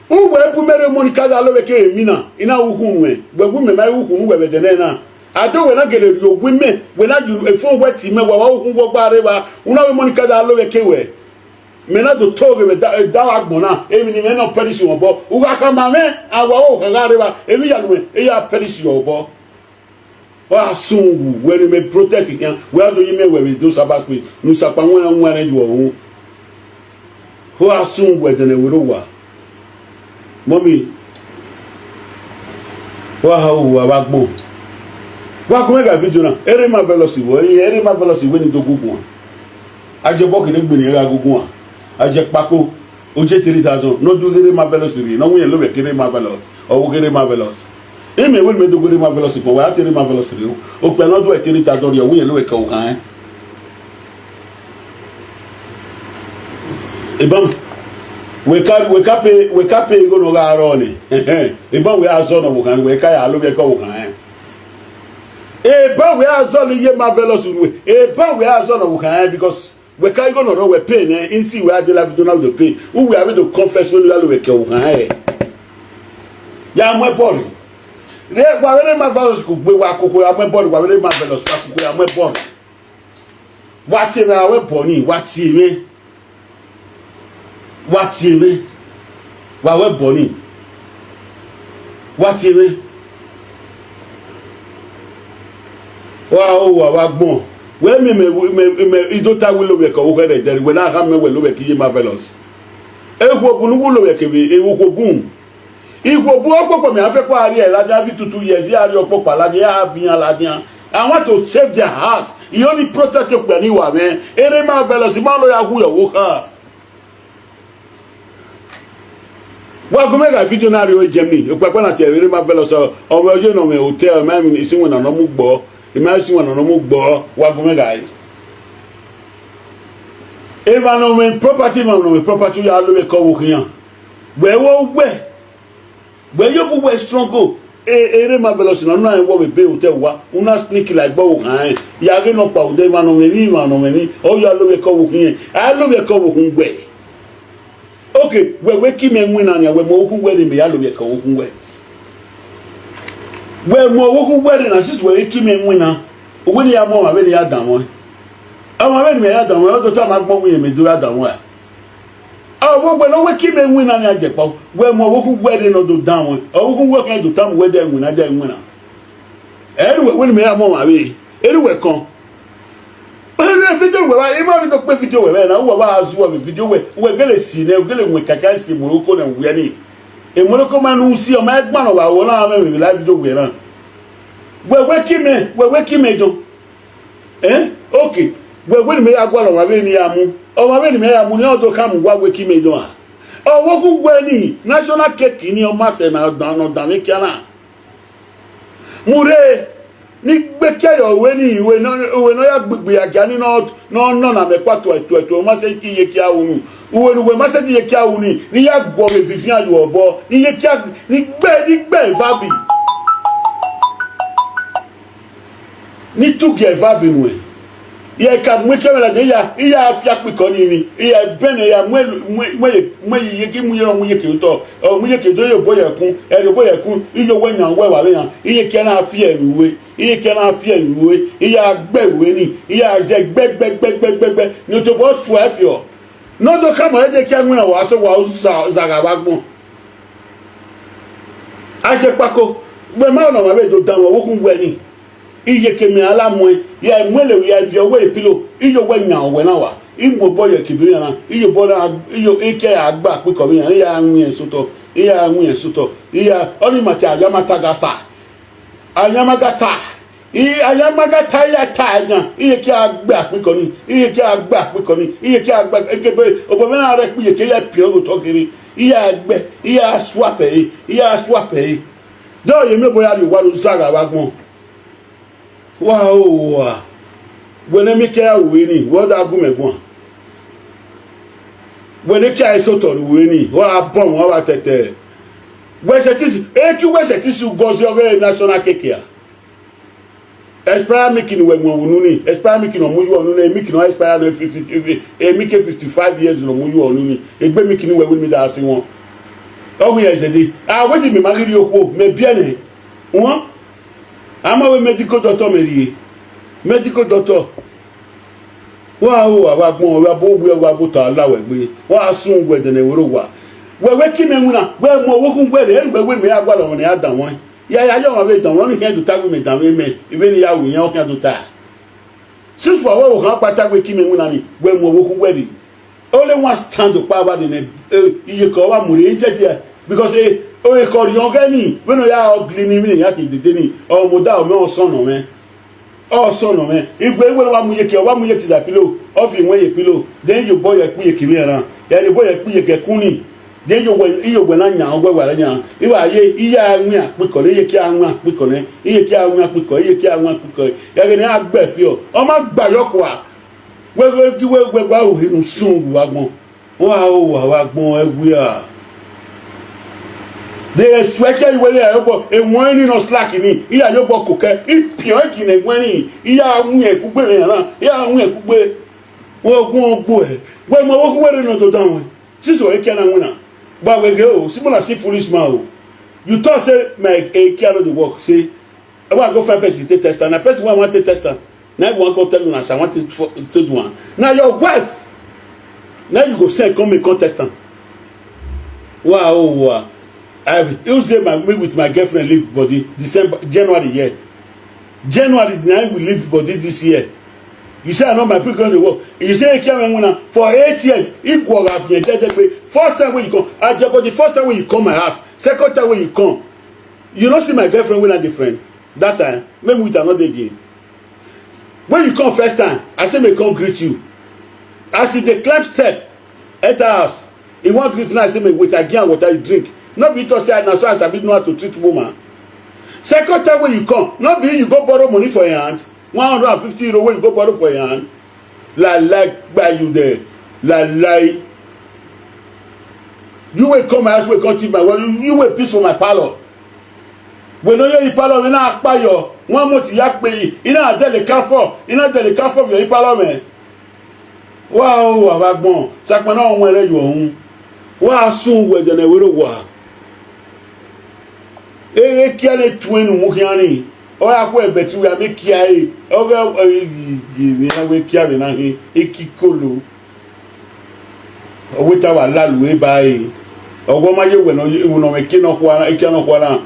Uwẹ bu mẹ rre Monica da lovbiẹ ke emwi na, I na wu ukhunmwu nuẹn, wẹ wu mẹ ma wu ukhunmwu nuẹn vbe ẹdẹ nẹ na. A do wẹ na gele rhie owa imẹ, wẹ na ye efo wẹ tie imẹ, wa wa wu ukhunmwu wẹ ọgba rre evba, u na wẹ Monica da lovbiẹ ke wẹ. Mẹ na do toghe vbe da, da vbe agbọn na, emwi ne imẹ nọ perish mwẹ obọ. U gha khama mwẹ, a wa ro kha gha rre evba, emwi ya nuẹn, e ya perish yọ obọ. Ọ gha sun uwu, wẹ ne mẹ protect khian, wẹ a do yi mẹ wẹ vbe do Sabbath school, ne u sakpa wẹnrẹn wẹnrẹn ye ọhun. Ọ gha sun uwu ẹdẹnẹ wẹ rre owa. Mummy, wa ha owa vbe agbọn. Wa gu mwẹ gha video na, erha Marvelous wẹ, erha Marvelous wẹ ne I do gu guan. A jẹ obọ kherhe gbe ne I gha gu guan. A jẹ kpako, o je three thousand, ne ọ do ghe erha Marvelous rre, ne ọ winna lovbiẹ ke erha Marvelous, ọ wo ghe erha Marvelous. Imẹ wẹ ne mẹ do ghe erha Marvelous fo, wa a te erha Marvelous rre o. Okpia ne ọ do ẹre three thousand rre, ọ winna lovbiẹ ke ọ khan. Ebam, wẹ ka, wẹ ka pe, wẹ ka pe igho ne ọ gha rrọọ nẹ. Ebam, wẹ a zọ ne ọ wo khan, wẹ ka ya lovbiẹ ke ọ wo khan. Ebam, wẹ a zọ ne iye Marvelous unu, ebam, wẹ a zọ ne ọ wo khan, because wẹ ka igho ne ọ rrọọ wẹ pe nẹ, I si wẹ a de la video na wẹ do pe, uwẹ a vbe do confess wẹ ne u ya lovbiẹ ke ọ wo khan. Ya mu ẹbọ rre. Rẹ wa vbe erha Marvelous kugbe, wa koko ya mu ẹbọ rre, wa vbe erha Marvelous wa koko ya mu ẹbọ rre. Wa tie mwẹ, a ru ẹbọ nii, wa tie mwẹ. Wa tie mwẹ. Wa ru ẹbọ nii. Wa tie mwẹ. Wa o, wa vbe agbọn. Wẹ miẹn mẹ, mẹ, mẹ, I do ta wẹ lovbiẹ ke ọ wo khan rre ẹdẹrriọ, wẹ na khama mwẹ wẹ lovbiẹ ke iye Marvelous. Ekhuo bun ne u wu lovbiẹ kevbe, ekhuo bun. Ikhuo bu ọkpọkpa mẹ a fẹko a rhie ladian vi tutu ye ẹzi a rhie ọkpọkpa ladian, a vian ladian. I want to save their house. I only protect okpia ni wa mwẹ. Erha Marvelous ma lo ya hu yọ wo kha. Wa gu mwẹ gha video na rrie Germany. Okpia na tie erha Marvelous ọ, ọ vbe ọ ye nọ mwẹ hotel, ma isi wẹn na nọ mu gbọ. I ma isi wẹn na nọ mu gbọ. Wa gu mwẹ gha re. Emwa ne ọ mwẹ property, emwa ne ọ mwẹ property, u ya lo vbe ke ọ wo khian. Wẹ wo wẹ. Wẹ yo bu wẹ struggle. E, erha Marvelous na, na rẹn wọ vbe ebe hotel wa, u na sneak like gbe ọ wo khan rẹn. Ya ghe ne ọ kpa odẹ, emwa ne ọ mwẹ emwi, emwa ne ọ mwẹ emwi, ọ ya lo vbe ke ọ wo khian, a lo vbe ke ọ wo khun wẹ. Okay, wẹ wẹ ke imẹ winna nian, wẹ mu ọvbokhan wẹ rre, mẹ ya lo vbe ke ọ wo khun wẹ. Wẹ mu ọvbokhan wẹ rre na, since wẹ wẹ ke imẹ winna, uwẹ ne ya mu ọmwa vbene ya danmwẹ. Ọmwa vbene mẹ ya danmwẹ, ọ do tama agbọn wẹ mẹ do ya danmwẹ a. Ọ wẹ wẹ ne ọ wẹ ke imẹ winna nian jẹ kpa, wẹ mu ọvbokhan wẹ rre ne ọ do danmwẹ, ọvbokhan wẹ khian do tama wẹ dẹ winna, dẹ winna. Ẹ ne uwẹ wẹ ne mẹ ya mu ọmwa vbe, ẹ ne uwẹ kọn. Ẹ video wẹ vba, I ma rhie do kpe video wẹ vbe na, uwẹ vba zuọ vbe video wẹ, uwẹ gele si nẹ, u gele wẹn kaka si Morocco nẹ wiẹ ni. E Morocco ma ne u si, ọ ma gban nọ vbe aro na, mwẹ vbe live video wẹ na. Wẹ wẹ ke imẹ, wẹ wẹ ke imẹ dọn. Eh, okay. Wẹ wẹ ne mẹ ya gualọ ọmwa vbene I ya mu. Ọmwa vbene mẹ ya mu, ne ọ do khama uwa wẹ ke imẹ dọn a. Ọvbokhan wẹ ni, national cake ni ọ ma sẹ na dan, nọ dan vbe kia na. Mu rre, ni gbe ke yọ wẹ ni, wẹ nọ, wẹ nọ ya gbigbi ya gia ni nọ, nọ, nọ na mẹ kua tuẹ, tuẹ, tuẹ, ọ ma sẹ ke iye kia unu. Uwẹ ne uwẹ ma sẹ ke iye kia unu, ni ya guọ vbe vivian ye obọ, ni iye kia, ni gbe, ni gbe eva bi. Ni tugie eva vbe nuẹn. Iran ka mu ikẹmwẹ ladian, iran, iran fi akpikọ ni emwi, iran bẹnẹ, iran mu, mu, mu, mu iye, mu iye, mu iye ke otọ, ọ mu iye ke do ye obọ ye ẹkun, ẹ rhie obọ ye ẹkun, iye owẹ yan wẹ wa vbe yan, iye kia na fi ẹmwẹ ue, iye kia na fi ẹmwẹ ue, iran gbe ẹre ni, iran zẹ gbẹ, gbẹ, gbẹ, gbẹ, gbẹ, gbẹ, ne otobọ sua ẹfiọ. Ne ọ do khama ẹdẹ kia winna wa sẹ wa za, za gha vbe agbọn. A jẹ kpako, wẹ ma na wa vbe do danmwẹ ọvbokhan wẹ ni. Iye ke mẹ a la muẹn, ya mu ẹlẹ, ya viọ wẹ epilo, iye owẹ yan owẹ na wa. I mu obọ ye kebe iran na, iye obọ na, iye ike a gba kpikọ vbe iran, iran wiẹn sotọ, iran wiẹn sotọ, iran, ọni ma te a ya ma ta gasta. Ayamagata, i ayamagata ya ta yan, iye kia gbe akpikọ ni, iye kia gbe akpikọ ni, iye kia gbe ekebe, obọ mwẹ na rẹ kpe iye ke ya piọ ghe otọ kherhe, iye a gbe, iye a suapẹ ẹre, iye a suapẹ ẹre. Dọ ye miẹn obọ ya rrie owa ru zagha vbe agbọn. Wa o wa, wẹ ne emwi ke ya ru vbe ni, wẹ ọ da gu mẹ guan. Wẹ ne kia eso otọ ne u ru vbe ni, wa bọ mwẹ, wa tẹtẹ. Wẹ sẹtin si, etu wẹ sẹtin si ugọzi ọghe national cake a. Expire milk ni wẹ mu unu ni, expire milk ne ọ mu yuọ unu ni, milk ne ọ expire nọ fifty, milk fifty five years ne ọ mu yuọ unu ni, egbe milk ni wẹ wẹ ne mi da si wọn. Ọ wẹ irẹn zẹdẹ, a wẹ ti mẹ ma ghi rhie okhuo, mẹ biẹ nẹ. Wọn, a ma wẹ medical doctor mẹ rhie, medical doctor. Wa ho avbe agbọn, wa bo wiẹ, wa bo ta la wẹ gbe. Wa sun wẹ dẹnẹ wẹ rre owa. Wẹ wẹ ke imẹ winna, wẹ mu ọvbokhan wẹ rre, ẹrhu wẹ wẹ mẹ ya gualọ ọmwa ne a danmwẹ. Ya ya yọ ọmwa vbe danmwẹ, ọnii khian do ta wẹ mẹ danmwẹ mẹ, vbene I ya ru iran, ọ khian do ta. Since wa wẹ ọvbokhan ọkpa ta wẹ ke imẹ winna nii, wẹ mu ọvbokhan wẹ rre. Only one stand okpa avbe adẹn nẹ, eh, iyeke ọ wa mu rre, I said there, because, eh, iyeke ọ rhiọn ghẹ nii, vbene ọ ya ugly nii, vbene iran khin dede nii, ọ mu da, ọ mẹ ọsọn nọ mwẹ. Ọsọn nọ mwẹ. Igue iwe ne ọ wa mu iyeke, ọ wa mu iyeke da pillow, ọ fi wẹn ye pillow, then iyobọ ya kpe iyeke vbe ẹran, ya rhie obọ ya kpe iyeke ẹkun nii, then iyowẹ, iyowẹ na yan, ọ wẹ wa ra yan. I wa ye, I ya wian kpikọ nẹ, iyeke a wian kpikọ nẹ, iyeke a wian kpikọ, iyeke a wian kpikọ, ya ghe ne a gbe ẹfe ọ, ọ ma gba yọ kua. Wẹ, wẹ, wẹ, wẹ, wa ru hinu sun ru agbọn. Wa ho avbe agbọn ẹwia. De suẹkiẹ iwele ya yobọ, ewọnrẹn ni nọ slack ni, I ya yobọ kokẹ, I piọn ẹki ne ewọnrẹn ni, I ya wiẹn kugbe mwẹ rran, I ya wiẹn kugbe. Wẹ gun gbe ẹ, wẹ ma wo wẹ rre nọ do dan wẹ. Siso ekia na winna. Gba wẹ ghe o, Simon na si foolish man o. You talk say my ekia no dey work, say, I wan go find person take test am. Na person wey I wan take test am, na I wan come tell una say I wan take fo-, take do am. Na your wife, na you go send come me come test am. Wa o wa. I, you say my, me with my girlfriend leave body December, January year. January na we leave body this year. You say I know my people dey work. You say ekia me winna for eight years. He go over here, first time when you come, I just, but the first time when you come my house, second time when you come, you no see my girlfriend wey na dey friend that time, make me with another again. When you come first time, I say me come greet you. As he dey climb step, enter house, he wan greet now, I say me wait, I give am water, he drink. No be he talk say na so I sabi know how to treat woman. Second time when you come, no be you go borrow money for your hand, one hundred and fifty euro wey you go borrow for your hand. Lalai gba you there. Lalai. You wey come my house, wey come thief my wallet, you, you wey piss for my parlour. Wẹ ne ọ ye ipalọ mwẹ na kpa yọ, one month ya kpe yi, I na dẹlẹ ka fọ, I na dẹlẹ ka fọ vbe ipalọ mwẹ. Wa o, wa vbe agbọn, sakpa na wọn rẹ yọ uhun. Wa sun uwẹ dẹnẹ wẹ rre owa. Ehe kia ne tuẹn ne uwu khian ni, ọ ya khu ẹgbẹe te uwẹ a miẹn kia ẹre, ọ ghẹ, eh, ye, ye, ye, vbe na wẹ kia vbe na hin, ekikolo. Ọ wẹ te a wa lalu eba ẹre. Ọgua ma ye wẹ ne ọ ye, ne ọ mwẹ eke nọkhua, ekia nọkhua na.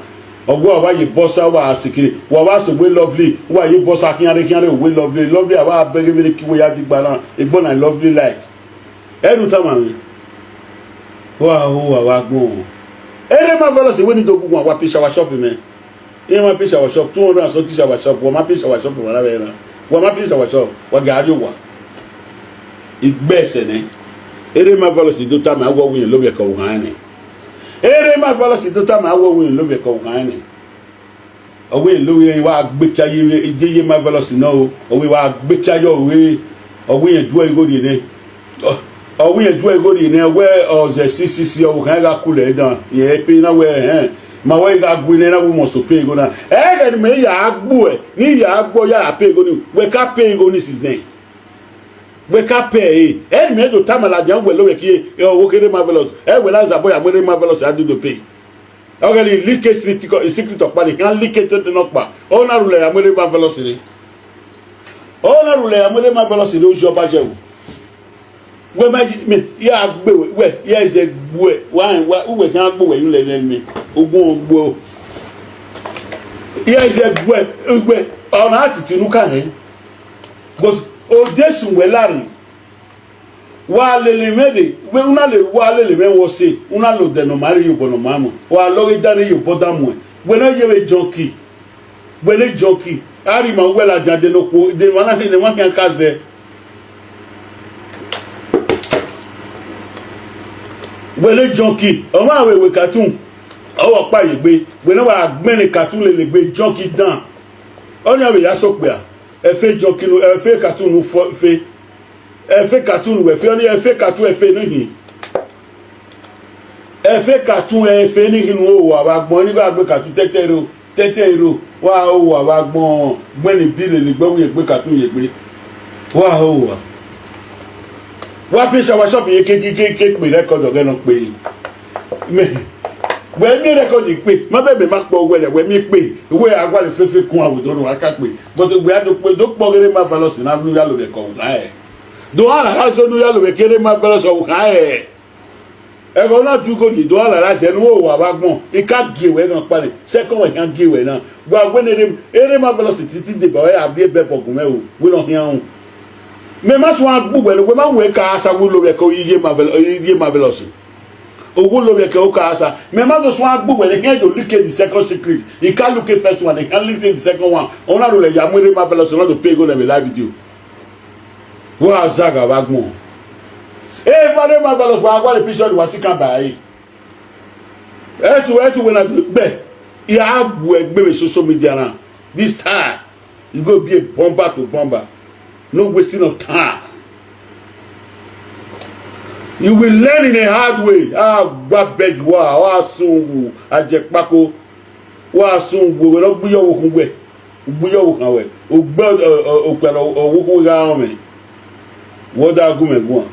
Ọgua wa ye bọsa, wa sikiri, wa wa sẹ uwe Lovely, wa ye bọsa khian rre, khian rre uwe Lovely. Lovely a wa bẹghe vbene ke uwe ya digba na, egbe na Lovely like. Ẹre u tama mwẹ. Wa ho, wa wa gbọn. Erha Marvelous wẹ ne I do gu uwa, wa pin shower shop mẹ. Iran ma pin shower shop, two hundred and something shower shop, wa ma pin shower shop, wa na vbe na. Wa ma pin shower shop, wa gha rrie owa. I gbe ẹsẹ nẹ. Erha Marvelous do tama wẹ ọ wẹ irẹn lovbiẹ ke ọvbokhan nẹ. Erha Marvelous do tama wẹ ọ wẹ irẹn lovbiẹ ke ọvbokhan nẹ. Ọ wẹ irẹn lovbiẹ wa gbe kia ye, ye, ye Marvelous nọ o. Ọ wẹ wa gbe kia ye ọ wẹ, ọ wẹ irẹn duẹ igho rrie nẹ. Ọ, ọ wẹ irẹn duẹ igho rrie nẹ, wẹ ọ zẹ C C C, ọvbokhan gha ku lẹ dan, irẹn pay na wẹ, ẹhẹn. Ma wẹ I gha gu nẹ na, wẹ u must to pay igho na. Ẹghẹ ne imẹ ya gbuẹ, ne I ya gbuẹ, ọ ya pay igho ni, wẹ ka pay igho ni since then. Wẹ ka pay ẹre. Ẹ ne imẹ do tama ladian wẹ lovbiẹ kie, ẹ, ọvbokhan Erha Marvelous, ẹ wẹ na zabọ ya mu Erha Marvelous a do do pay. Ọ ghẹ like street, secret ọkpa ni, iran like to de nọkpa. Ọ na rhulẹ ya mu Erha Marvelous rre. Ọ na rhulẹ ya mu Erha Marvelous rre, ozi ọba jẹ vbo. Wẹ ma yi, mẹ, ya gbe wẹ, wẹ, ya zẹ gbuẹ, wa, wa, uwẹ khian gbe wẹ yu lẹ nẹ mẹ, ogun gbuẹ o. Ya zẹ gbuẹ, gbuẹ, ọ na titi unu ka hẹn. Because odesun wẹ lare, wa lele mwẹ rre, wẹ u na le, wa lele mwẹ vbe ọse, u na lele odẹ ne ọ ma rre, iyobọ ne ọ ma mu, wa lọghe dan ne iyobọ dan muẹn, wẹ ne ọ ye vbe junkie. Wẹ ne junkie, a rhie ima uwẹ ladian de ne okhuo, de emwa na khin, ne emwa khian ka zẹ. Wẹ ne junkie, ọ ma vbe wẹ cartoon, ọ wa ọkpa ye egbe, wẹ ne wa gbẹnnẹ cartoon lele egbe, junkie dan. Ọnii a vbe ya sẹ okpia, ẹfe junkie nu, ẹfe cartoon nu fo, fe. Ẹfe cartoon wẹ fe, ọnii ẹfe cartoon ẹfe ne khin. Ẹfe cartoon ẹfe ne khin nu o, wa vbe agbọn ni gha gbe cartoon tẹtẹ ro, tẹtẹ ro, wa o, wa vbe agbọn gbẹnnẹ bi lele egbe, wẹ gbe cartoon ye egbe. Wa o, wa. Wa pin shower shop ye ke, ke, ke, ke kpe record ọghẹ ne ọ kpe. Mẹ, wẹ miẹn record kpe, ma bẹ mẹ ma kpọ wẹ lẹ, wẹ miẹn kpe, wẹ a wa le fefe kun awo do no a ka kpe. But wẹ a do kpe, do kpọ ghe Erha Marvelous na lu ya lo vbe ẹko na ẹ. Do a la gha zẹ ne u ya lo vbe ke Rema Veloz ọvbokhan ẹre. Ẹghẹ ọ na du igho rhie do a la gha zẹ ne u ho owa vbe agbọn, I ka gie wẹ ghan ọkpa nẹ, sẹkọ wẹ khian gie wẹ na. Wa wẹ ne Rema, Rema Veloz titi deba ọre a viọ ẹbẹbọ gun mwẹ o, wẹ ne ọ khian ru. Mẹ ma suẹn gbe uwẹ ne wẹ ma wẹ ka sa wẹ u lo vbe ẹko iye Rema Veloz, iye Rema Veloz. Owẹ u lo vbe ẹko ka sa. Mẹ ma do suẹn gbe uwẹ ne khian do like the second secret. I ka like first one, I ka like the second one. Ọ na rhulẹ ya mu Rema Veloz, ọ na do pay igho nẹ vbe live video. Wa za gha vbe agbọn. Eva Rema Veloz wa gualọ picture wa si kan ba ẹre. Ẹtu, ẹtu wẹ na gbe. I a gbe egbe vbe social media na. This time, you go be a bomber to bomber. No wasting of time. You will learn in a hard way. A gba beg you are, ọ a sun wu, a jẹ kpako. Wa sun wu, wẹ ne ọ gbe iyọ vbe ukhun wẹ. U gbe iyọ vbe ukhan wẹ. U gbe, ọ, ọ, okpia ne ọ, ọ vbe ukhun gha rọnmwẹ. Wẹ ọ da gu mwẹ guan.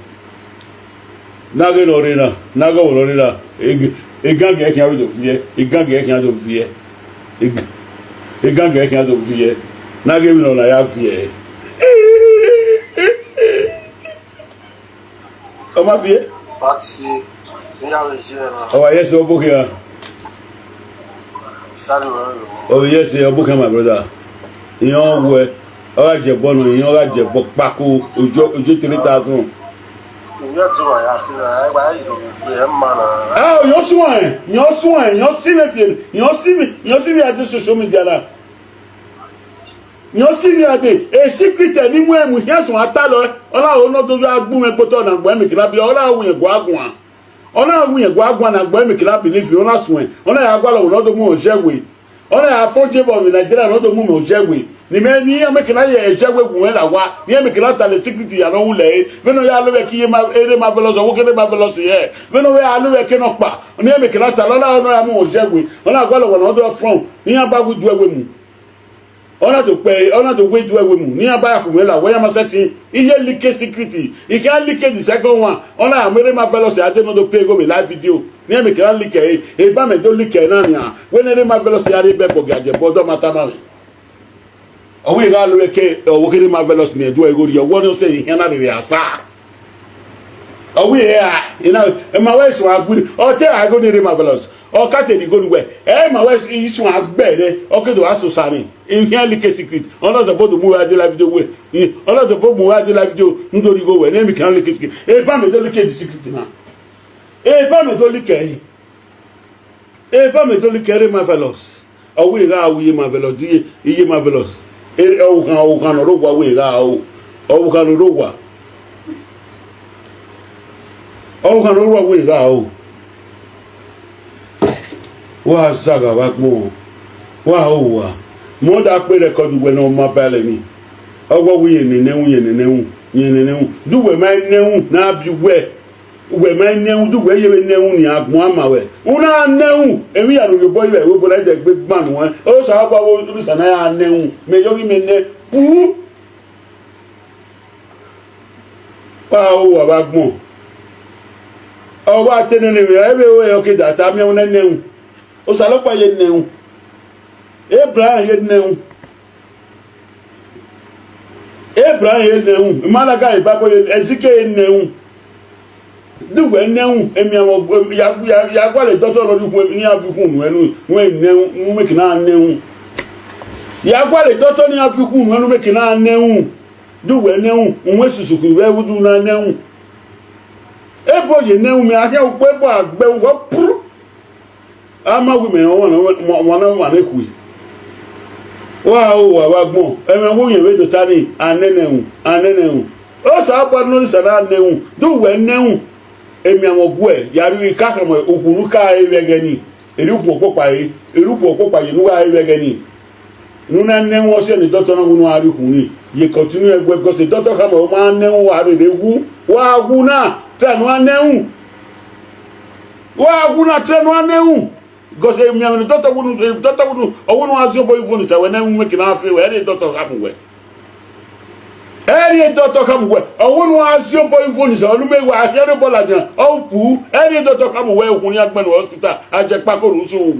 Na ghe ne ọ rre na, na ghe ọvbọ ne ọ rre na, eg-, egangi ẹre khian do viẹ, egangi ẹre khian do viẹ, eg-, egangi ẹre khian do viẹ, na ghe emwi ne ọ na ya viẹ. Ọ ma viẹ? Pati, ne ya vbe ziẹ na. Ọ wa yẹ sẹ ọbokhian. Sari wẹ yo. Ọ vbe yẹ sẹ ọbokhian, my brother. Iran wẹ, ọ gha jẹ ẹbọ nọ, iran gha jẹ ẹbọ kpako, ojo, ojo three thousand. Ìwé ẹ̀sùn wà yà fi ra, ẹ gba yìí ló fi gbé ẹ ma na. Ah, yọ sún ẹ, yọ sún ẹ, yọ sí mi fi, yọ sí mi, yọ sí mi àti social media la. Yọ sí mi àti, e secret ẹ ni mu ẹ mu, yẹn sùn ata lọ, ọ na ho nọ do ya gbu mwẹ kpotọ na gbọ ẹmẹ kira bi, ọ na hu yẹn gua guan. Ọ na hu yẹn gua guan na gbọ ẹmẹ kira believe, ọ na suẹn, ọ na ya gualọ wẹ ne ọ do mu ẹ zẹ we. Ọ na ya fo je vbọ vbe Nigeria ne ọ do mu mẹ ozẹwe. Ne imẹ ne iran mẹ kena ye ẹzẹwe wu mwẹ la owa, ne iran mẹ kena ta lẹ secret ya ne ọ wu lẹ ẹre. Vbene ọ ya lo vbe ẹki ye ma, ere ma vẹlọsi, ọvbokhan ere ma vẹlọsi hẹ. Vbene ọ ya lo vbe ẹki nọkpa, ne iran mẹ kena ta lọ, ọ na, ọ na ya mu ozẹwe. Ọ na gualọ wẹ ne ọ do from, ne iran ba wu iduẹ we mu. Ọ na do kpẹ, ọ na do wẹ iduẹ we mu, ne iran ba ya khu mwẹ la owa, iran ma sẹtin. Iye like secret, I khian like the second one. Ọ na ya mu ere ma vẹlọsi a dẹ ne ọ do pay igho vbe live video. Ne iran mẹ kena like ẹre, eba mẹ do like ẹre na nian. Wẹ ne ere ma vẹlọsi a rre bẹbọ giagiẹbọ, ọ dọ ma tama mwẹ. Ọ wẹ I gha lo ẹre ke ọvbokhan ere ma vẹlọsi ne ẹduẹ igho rhie, ọwọ ne ọ sẹ ehian na rere asa. Ọ wẹ ẹ a, ina, ma wẹ suẹn agbiri, ọ te a igho ne ere ma vẹlọsi, ọ ka te rhie igho ne uwẹ, ẹ ma wẹ suẹn agbẹrẹ, ọ ke do a sosa ni, I khian like secret, ọ na zọbọ do mu uwẹ a dẹ live video wẹ, ọ na zọbọ mu uwẹ a dẹ live video, n do rhie igho wẹ, ne emwi khian like secret, eba mẹ do like the secret na, eba mẹ do like ẹre. Eba mẹ do like ere ma vẹlọsi. Ọ wẹ I gha ru iye ma vẹlọsi, iye, iye ma vẹlọsi. Ere, ọvbokhan, ọvbokhan ne ọ rre owa wẹ I gha ru. Ọvbokhan ne ọ rre owa. Ọvbokhan ne ọ rre owa wẹ I gha ru. Wa zagha vbe agbọn. Wa ho owa. Mẹ ọ da kpe record wẹ ne ọ ma balẹ ni. Ọ wẹ wẹ I ye nene ẹwu, ye nene ẹwu, ye nene ẹwu. De uwẹ ma nene ẹwu ne a biẹ uwẹ. Uwẹ ma nene ẹwu, de uwẹ ye vbe nene ẹwu ni, agbọn ama wẹ. U na nene ẹwu, emwi ya ne u ye obọ ivẹ, wẹ obọ na dẹ egbe gban nuẹn. Osanobua vbe Orisa na ya nene ẹwu, mẹ yọ ghi mẹ nẹ. Pu! Wa ho owa vbe agbọn. Ọ wa te nene vbe, ẹ vbe ru ẹre ọ ke da ta, miẹn u nene ẹwu. Osanobua ye nene ẹwu. Ebraham ye nene ẹwu. Ebraham ye nene ẹwu, Malakai, Baibol ye, Ezikiẹl ye nene ẹwu. De uwẹ nene ẹwu, emianmwẹ, ya, ya, ya gualọ dọtọ ne ọ rhie ukhunmwu, ne iran viọ ukhunmwu nuẹn, ne uwẹ nene ẹwu, ne u mẹ kena nene ẹwu. Ya gualọ dọtọ ne iran viọ ukhunmwu nuẹn, ne u mẹ kena nene ẹwu. De uwẹ nene ẹwu, uwẹ susu, uwẹ vbe udu na nene ẹwu. Ebo ye nene ẹwu, mẹ a khian ukpo ebo a gbe ẹwu vbọ pru. A ma wẹ imẹ ọmwa ne, ọmwa ne, ọmwa ne khui. Wa ho owa vbe agbọn, ẹmwẹ vbe uyẹn vbe do ta ni, a nene ẹwu, a nene ẹwu. Osanobua ne Orisa na nene ẹwu, de uwẹ nene ẹwu, emianmwẹ ọguẹ, ya rhie ikaka mu ukhunmwu ka re vbe ẹghẹ ni, erriọ ukhunmwu ọkpọkpa re, erriọ ukhunmwu ọkpọkpa ye ne u gha re vbe ẹghẹ ni. Ne u na nene ẹwu, ọ siẹ ne dọtọ na wẹ ne u gha rhie ukhunmwu ni, ye continue ẹguẹ, because dọtọ khama, ọ ma nene ẹwu, wa rhe rre wu, wa wu na, te ne u gha nene ẹwu. Wa wu na, te ne u gha nene ẹwu. Because emianmwẹ ne dọtọ wunu, dọtọ wunu, ọ wẹ ne u gha zẹ obọ ivun ni sẹ wẹ ne u mẹ kena fe wẹ, ẹ rhie dọtọ khama uwẹ. Ẹ rhie dọtọ khama uwẹ, ọ wẹ ne u gha zẹ obọ ivun ni sẹ, ọ ne u mẹ wa khian rhie obọ ladian, ọ pu, ẹ rhie dọtọ khama uwẹ, ukhunmwu a gbẹn ne hospital, a jẹ kpako ne u sẹ wu.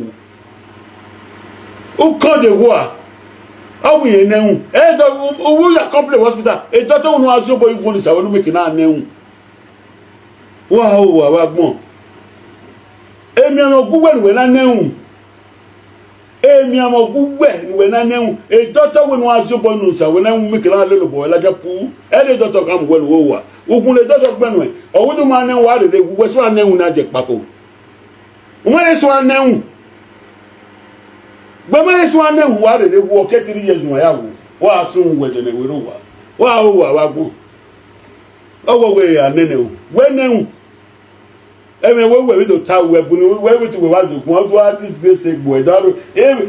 U kọn de wua. Ọ wẹ irẹn nẹ ẹhun. Ẹ dọ, u ya complain vbe hospital, e doctor ne a zẹ obọ ivun ni sa wẹ ne u make na nẹ ẹhun. Wa ho wa vbe agbọn. Emianmwẹ ọghe uwẹ ne uwẹ na nẹ ẹhun. Emianmwẹ ọghe uwẹ ne uwẹ na nẹ ẹhun. E doctor wẹ ne a zẹ obọ unu sa wẹ ne u make na lele obọ ẹre ladian pu. Ẹ dẹ doctor khama uwẹ ne u ho wa. Ukhunmwu ne doctor gbẹn nuẹn, ọ wẹ ne u ma nẹ ẹhun, wa rherhe wu, wẹ sẹ wa nẹ ẹhun na jẹ kpako. U ma rẹn sẹ wa nẹ ẹhun. Wẹ ma rẹn sẹ wa nẹ ẹhun, wa rherhe wu, ọ ke three years ne uwa ya wu. Wa sun uwẹ dẹnẹ wẹ rre owa. Wa ho wa vbe agbọn. Ọ wẹ wẹ a nẹ ẹhun, wẹ nẹ ẹhun. Ẹmwẹ wẹ wẹ vbe do ta wẹ bu ni wẹ vbe te wẹ wa do gun, ọ do a disgrace egbe ẹdaro.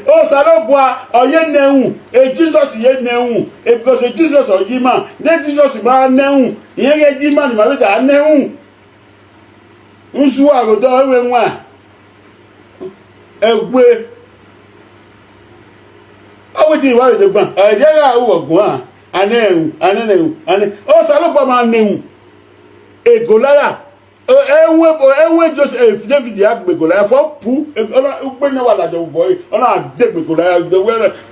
Osanobua ọ ye nẹ ẹhun, e Jesus ye nẹ ẹhun, e because e Jesus ọ ye ima, de Jesus ma nẹ ẹhun, irẹn ghẹ ye ima ne ima vbe da nẹ ẹhun. Nsu aghodọ ẹvbo ẹwaẹn, ẹgbe, ọ wẹ te wa vbe deba, ẹdẹ gha ru ọguan, a nẹ ẹhun, a nẹ ẹhun, a nẹ, Osanobua ma nẹ ẹhun. E Goliath, ẹwẹn, ẹwẹn Joseph, David ya gbe Goliath, fọ pu, ugbe ne wa ladian vbe obọ ẹre, ọ na degbe Goliath,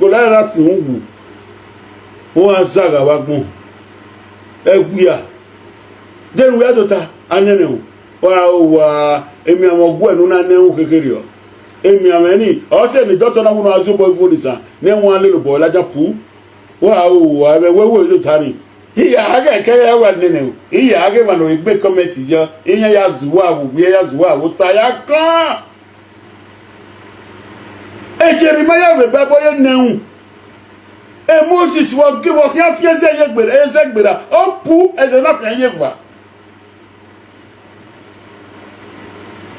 Goliath na fi uhunmwu wu. Ọ gha zagha vbe agbọn, ẹwia, de ne uwa do ta, a nẹ ẹhun. Wa ho wa, emianmwẹ ọghe uwẹ ne u na nẹ ẹhun khekherriọ. Emianmwẹ ni, ọ sẹ ne doctor na wẹ ne a zẹ obọ ivun ni sa, ne ẹhun a lele obọ ẹre ladian pu. Wa ho wa, ẹmwẹ wẹ wẹ vbe do ta ni. Iya a ghẹ kẹghẹ wa nene, iya a ghẹ emwa ne ọ gbe comment yọ, iran ya zẹ uwa vbe uwu, iran ya zẹ uwa vbe ota ya kan. E Jeremaia vbe Bible ye nẹ ẹhun. E Mosis vbe ọ ghi vbe ọ khian fi ẹzẹ ye gberra, ẹzẹ gberra, ọ pu ẹzẹ na fian ye eva.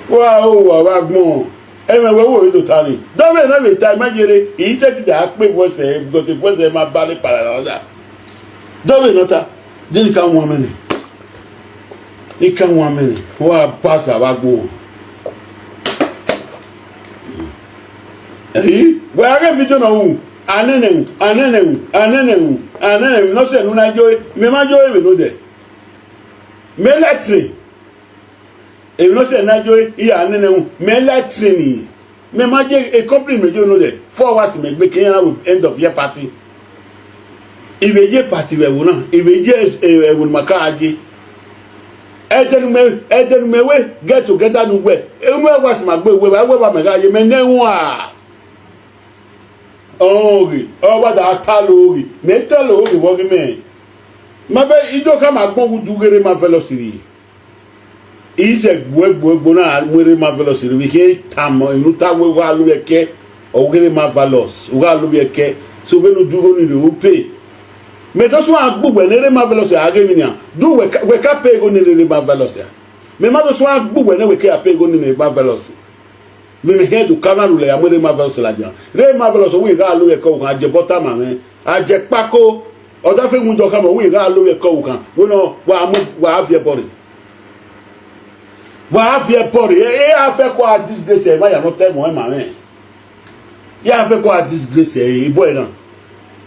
Wa ho wa vbe agbọn, ẹmwẹ wẹ wo vbe tota ni. Dọvbe na vbe ta ima yere, I te kida kpe voice ẹre, because voice ẹre ma ba le kpalala da. Dọvbe nọ ta, de ne I ka wan amẹ nẹ, ne I ka wan amẹ nẹ, wa ba sa vbe agbọn. Ẹi, wẹ a ghe video nọ ru, anẹnẹ ru, anẹnẹ ru, anẹnẹ ru, anẹnẹ ru, ne ọ sẹ ne u na yo, mẹ ma yo emwi nodẹ. Mẹ la train. Emwi ne ọ sẹ ne a yo, I ya nene ru, mẹ la train. Mẹ ma ye e company mẹ yo nodẹ, four hours mẹ gbe ke iran vbe end of year party. I vbe ye party vbe ẹvbo na, I vbe ye ẹvbo ne ma ka ye. Ẹdẹ ne mẹ, ẹdẹ ne mẹ wẹ get together ne uwẹ, unu hours ma gbe wẹ, vbe a wẹ ba mẹ gha ye, mẹ nẹ ẹhun a. Ọghe, ọ wa da ta lo oghe, mẹ ta lo oghe vbe ọghe mẹ. Ma bẹ I do khama agbọn wu du ghe rre Marvelous rrie. I zẹ gbuẹ gbuẹ gbo na mu rre Marvelous rrie, vbe khian tama enu ta wẹ u gha lo vbe ẹkẹ, ọ ghe rre Marvelous, u gha lo vbe ẹkẹ, so vbene u du igho ni rre u pay. Mẹ do suẹn gbe uwẹ ne rre Marvelous a ghe emwi nian, du wẹ ka, wẹ ka pay igho ni rre Marvelous a. Mẹ ma do suẹn gbe uwẹ nẹ wẹ ke a pay igho ni rre Marvelous. Vbe mẹ hẹn do ka na rhulẹ ya mu rre Marvelous ladian. Rre Marvelous, ọ wẹ I gha lo vbe ẹkẹ ọvbokhan, a jẹ bọta ma mwẹ, a jẹ kpako, ọ dafe window khama, ọ wẹ I gha lo vbe ẹkẹ ọvbokhan, wẹ nọ, wa mu, wa viẹ ẹbọ rre. Wa viẹ ẹbọ rre, e, e a fẹko a disgrace ẹre, ma ya nọ ta ẹmwẹ ma mwẹ. E a fẹko a disgrace ẹre, e boy na.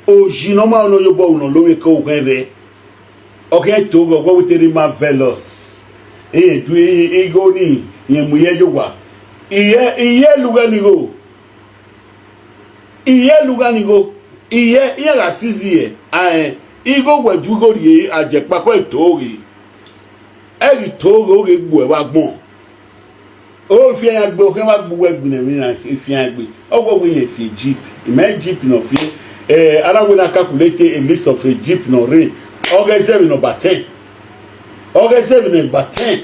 Oji ne ọ ma nọ ye obọ ru ne ọ lo vbe ẹkẹ ọvbokhan ẹvbo. Ọ khian to ghe ọghe wẹ te rre Marvelous. Irẹn du igho ni, irẹn mu ye ye owa. Iyẹ, iyẹ lugha ni igho. Iyẹ lugha ni igho. Iyẹ, iran gha sizi yẹ, aẹn, igho wẹ du igho rrie, a jẹ kpako ẹ to ghe. Ẹ ghi to ghe, ọ ghe gbuẹ vbe agbọn. O fi iran gbe, ọ khian vbe gbe uwẹ gbinna emwi na, e fi iran gbe. Ọ wẹ wẹ irẹn fi jeep, imẹ jeep ne ọ fi, eh, a na wẹ na calculate a list of a jeep ne ọ rre, ọ ghẹ zẹ vbe number ten. Ọ ghẹ zẹ vbe number ten,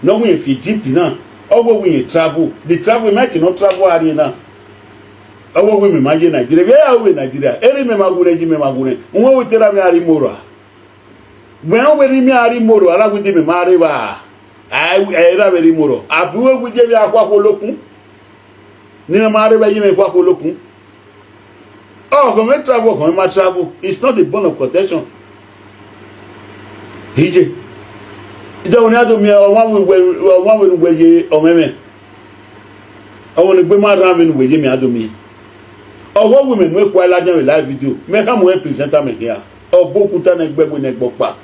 ne ọ wẹ irẹn fi jeep na, ọ wẹ wẹ irẹn travel. The travel, imẹ ke nọ travel a rrie na. Ọ wẹ wẹ imẹ ma ye Nigeria, vbe a ru vbe Nigeria, erha imẹ ma wu nẹ, iye imẹ ma wu nẹ, uwẹ wẹ te erha mwẹ a rre imorro a. Wẹ ọ wẹ ne imẹ a rre imorro, a na wẹ iye imẹ ma rre evba. A, ẹ ra vbe rre imorro, abi uwẹ wẹ iye mwẹ a khuakhua olokun. Ne I na ma rre evba, iye mwẹ khuakhua olokun. Ọghọ mwẹ travel, ọghọ mwẹ ma travel, it's not a bone of contention. Iye. Idan wẹ ne a do miẹn ọmwa vbe uwẹ, ọmwa vbe ne uwẹ ye ọmwẹmwẹ. Ọmwa ne egbe ma rran vbe ne uwẹ ye mẹ a do miẹn. Ọghọ wẹ mẹ mu ekhua ladian vbe live video, mẹ khama uwẹ presenter mẹ khian. Ọ bu okuta ne ẹgbẹe wẹ ne ẹgbẹe ọkpa.